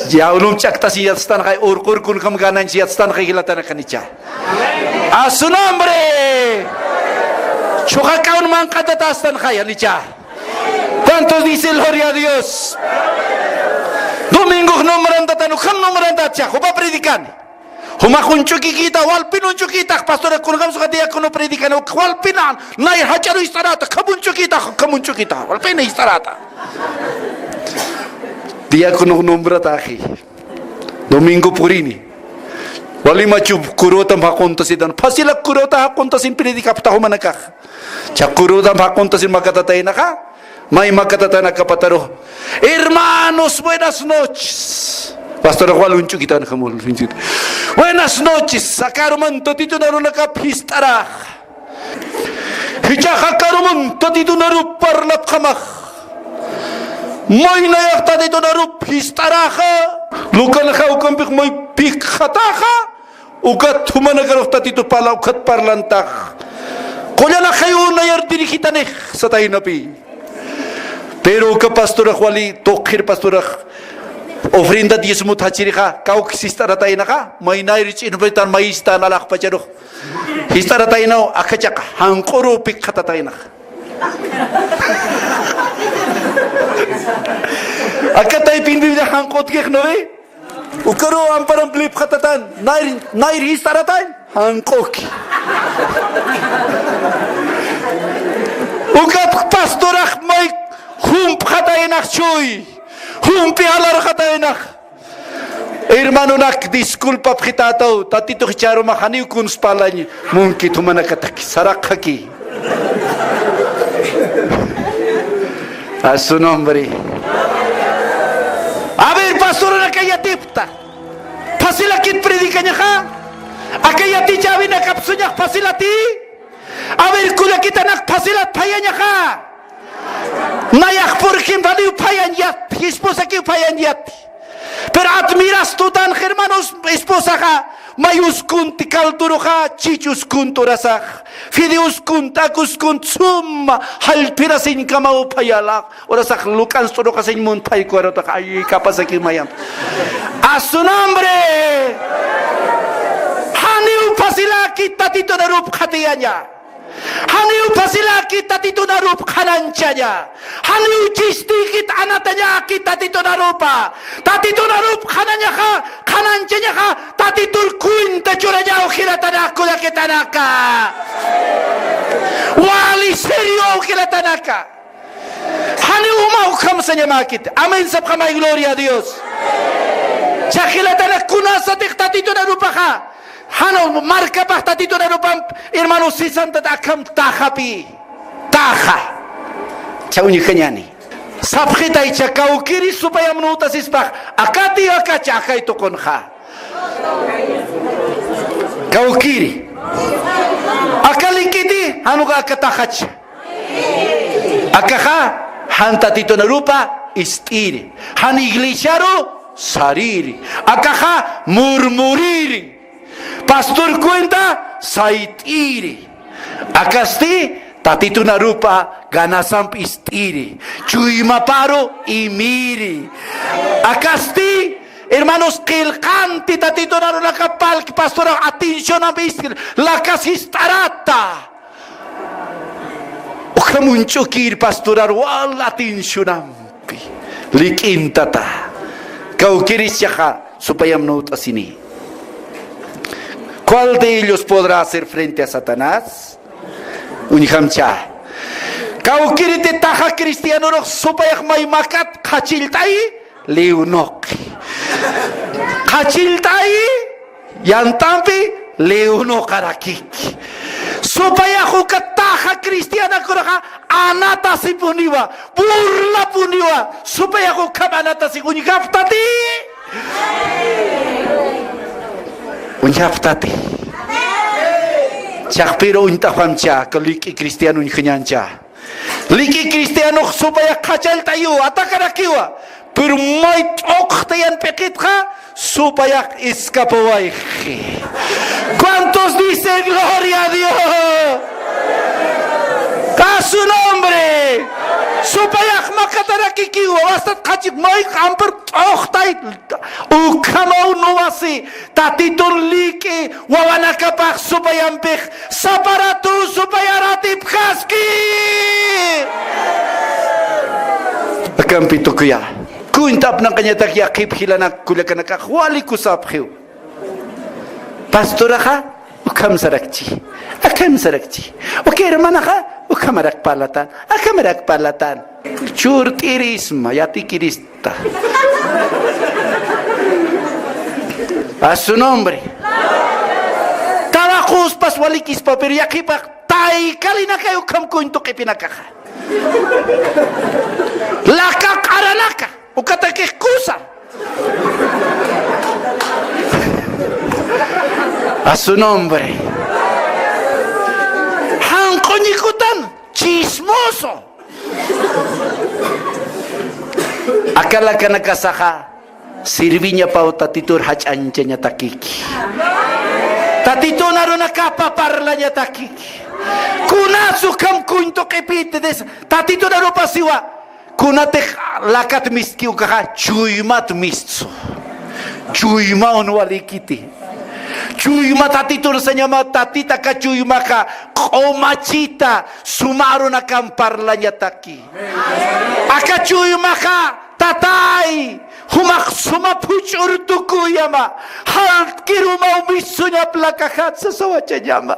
Ya unum ch'aktasin yatstanxay, urqur kunjam ganañchi yatstanxay jilatanaka janicha. A su nombre. Chuqakawn manq'atatästanxay janicha. ¿Cuántos dicen gloria a Dios? Domingox nombrantatan, ukham nombrantat cha, jupa predican. Jumax uñch'ukikïta, walpin uñch'ukïtax, pastora, kunjamsuxa diácono predicana, walpin, nay jach'aru jist'aräta, kham uñch'ukïtax, kham uñch'ukïtax, walpin jist'aräta. Diácono nombrataxi. Domingo purini. Wali machu kurutam jaquntasitan. Pasilak kuruta jaquntasiñ predicapxta jumanakax. Cha kurutam jaquntasiñ makatataynaxa. May makatatanakapataru. Hermanos, buenas noches. Pastor Juan Lunchukitanakamul. Buenas noches. Aka aruman Tatitun arunakap jist'arax. Jichhax aka aruman Tatitun arup parlapxamax. May nayax Tatitun arup jist'araxa. Lukanxa ukampix may pikxataxa. Ukat jumanakarux Tatitu parla, ukat parlantax. Qullanaxayu nayar dirigitanix sataynapi. Pero uka pastorax wali, tuqir pastorax ofrenda diezmot jachirixa, kawkis jist'arataynaxa, maynayri ch'inpritan mayistan alaxpacharux. Jist'arataynaw, akachaqa, janq'uru pikxatataynax. Aka taypin Biblia janq'utkix, ¿no ve? Ukaru amparam lipxatatan, nayr, nayr jist'aratañ, janq'uki. Ukat pastorax may jumpxataynax chuy, jumpi alarxataynax. Hermanonak, disculpapxi tataw, Tatitux jichha aruma janiw kuns parlañ munkit jumanakatak saraqxaki. A su nombre. A ver, pastor, aka yatipxta. Phasilakit predicañaxa. Aka yatichäwinakap suñax phasilati. A ver, kullakitanak, phasilat phayañaxa. Nayax, por ejemplo, janiw phayañ yat, esposakiw phayañ yat. Pero admiras tutan, hermanos, esposaxa, may uskunti calduruxa, chich uskunt urasax, fideo uskunt, t'ak uskunt, suma jallpirasiñkamaw phayalax, urasax luk'ans t'uruxasiñ mun phaykuwarutax, ay, kapasaki mayamp. A su nombre. Janiw Silaki Tatitun arup qhatiyaña. Janiw pasilaki Tatitun arup qhananchaña. Janiw chistiykit anatañaki Tatitun arupa. Tatitun arup qhanañaxa, qhananchañaxa, Tatitur cuenta churañaw jilatanak kullakitanaka. Wali seriow jilatanaka. Janiw uma ukham sañamäkit. Amén sapxamay, gloria a Dios. Cha jilatanak kunasatix Tatitun arupaxa. Janiw markapax Tatitun arupamp, hermano, sisantat akham taxapi. Taxa. Cha uñjañani. Sapxitay cha kawkiri supayam nutasispax. Akati akacha akay tuqunxa. Kawkiri. Aka likiti, jan uka aka taxacha. Akaxa, jan Tatitun arupa ist'iri. Jan iglesiaru sariri. Akaxa, murmuriri. Pastor cuenta, sayt'iri. Akasti, Tatitun arupa ganasamp ist'iri. Chuymaparu imiri. Akasti, hermanos, qillqanti Tatitun arunaka palki pastora atencionamp ist'iri. Lakas jist'arata. Ukham uñch'ukir pastorar wal atencionampi. Lik'intata. Kawkirichaxa supayam nut'asini. ¿Cuál de ellos podrá hacer frente a Satanás? Uñjamcha. Kawkiriti taxa cristianurux supayax maymakat qhachillt'ayi liwnuqi. Qhachillt'ayi yantampi liwnuqarakiki. Supayax uka taxa cristianakuraxa anatasipuniwa, burlapuniwa. Supayax ukham anatasi uñjaptati. Uñjaptati. Chaqpira uñt'apxamcha, ka lik'i cristiano uñjañancha. Lik'i cristianux supayax qhachallt'ayiwa, atakarakiwa. Pero may t'uqtayan p'iqitxa, supayax escapawayxi. ¿Cuántos dicen gloria a Dios? A su nombre. Supayax makatarakikiwa, wastat qhachik may q'ampar t'uqtay. Ukhamaw nuwasi, Tatitun lik'i wawanakapax supayampix, saparatu supayar atipxaski. Akampi tukuya. Cuentapnaqañatak yaqhip jilanak kullakanakax wali kusapxiw. Pastoraxa, ukham sarakchi. Akham sarakchi. Uka hermanaxa, ukhamarak parlatan. Akhamarak parlatan. Churt'irisma, yatikirista. A su nombre. Tawaquspas walikispa, pero yaqhipax taykalinakay ukham cuento q'ipinakaxa. Laka q'aranaka, ukatakix kusa. A su nombre. Janq'uñikutan, chismoso. Aka lakanakasaxa sirviñapaw Tatitur jach'añchañatakiki. Tatitun arunakapa parlañatakiki. Kunas ukham cuento q'ipiti des, Tatitun arupasiwa. Kunatix lakat mistki ukaxa chuymat mistsu. Chuymaw nuwalikiti. Chuyma Tatitun sañama, Tatita aka chuymaxa q'umachita suma arunakan parlañataki. Aka chuymaxa, Tatay, jumax suma phuch'ur tukuyama, jaltkirumaw mistsuñap lakaxat sasawachañama.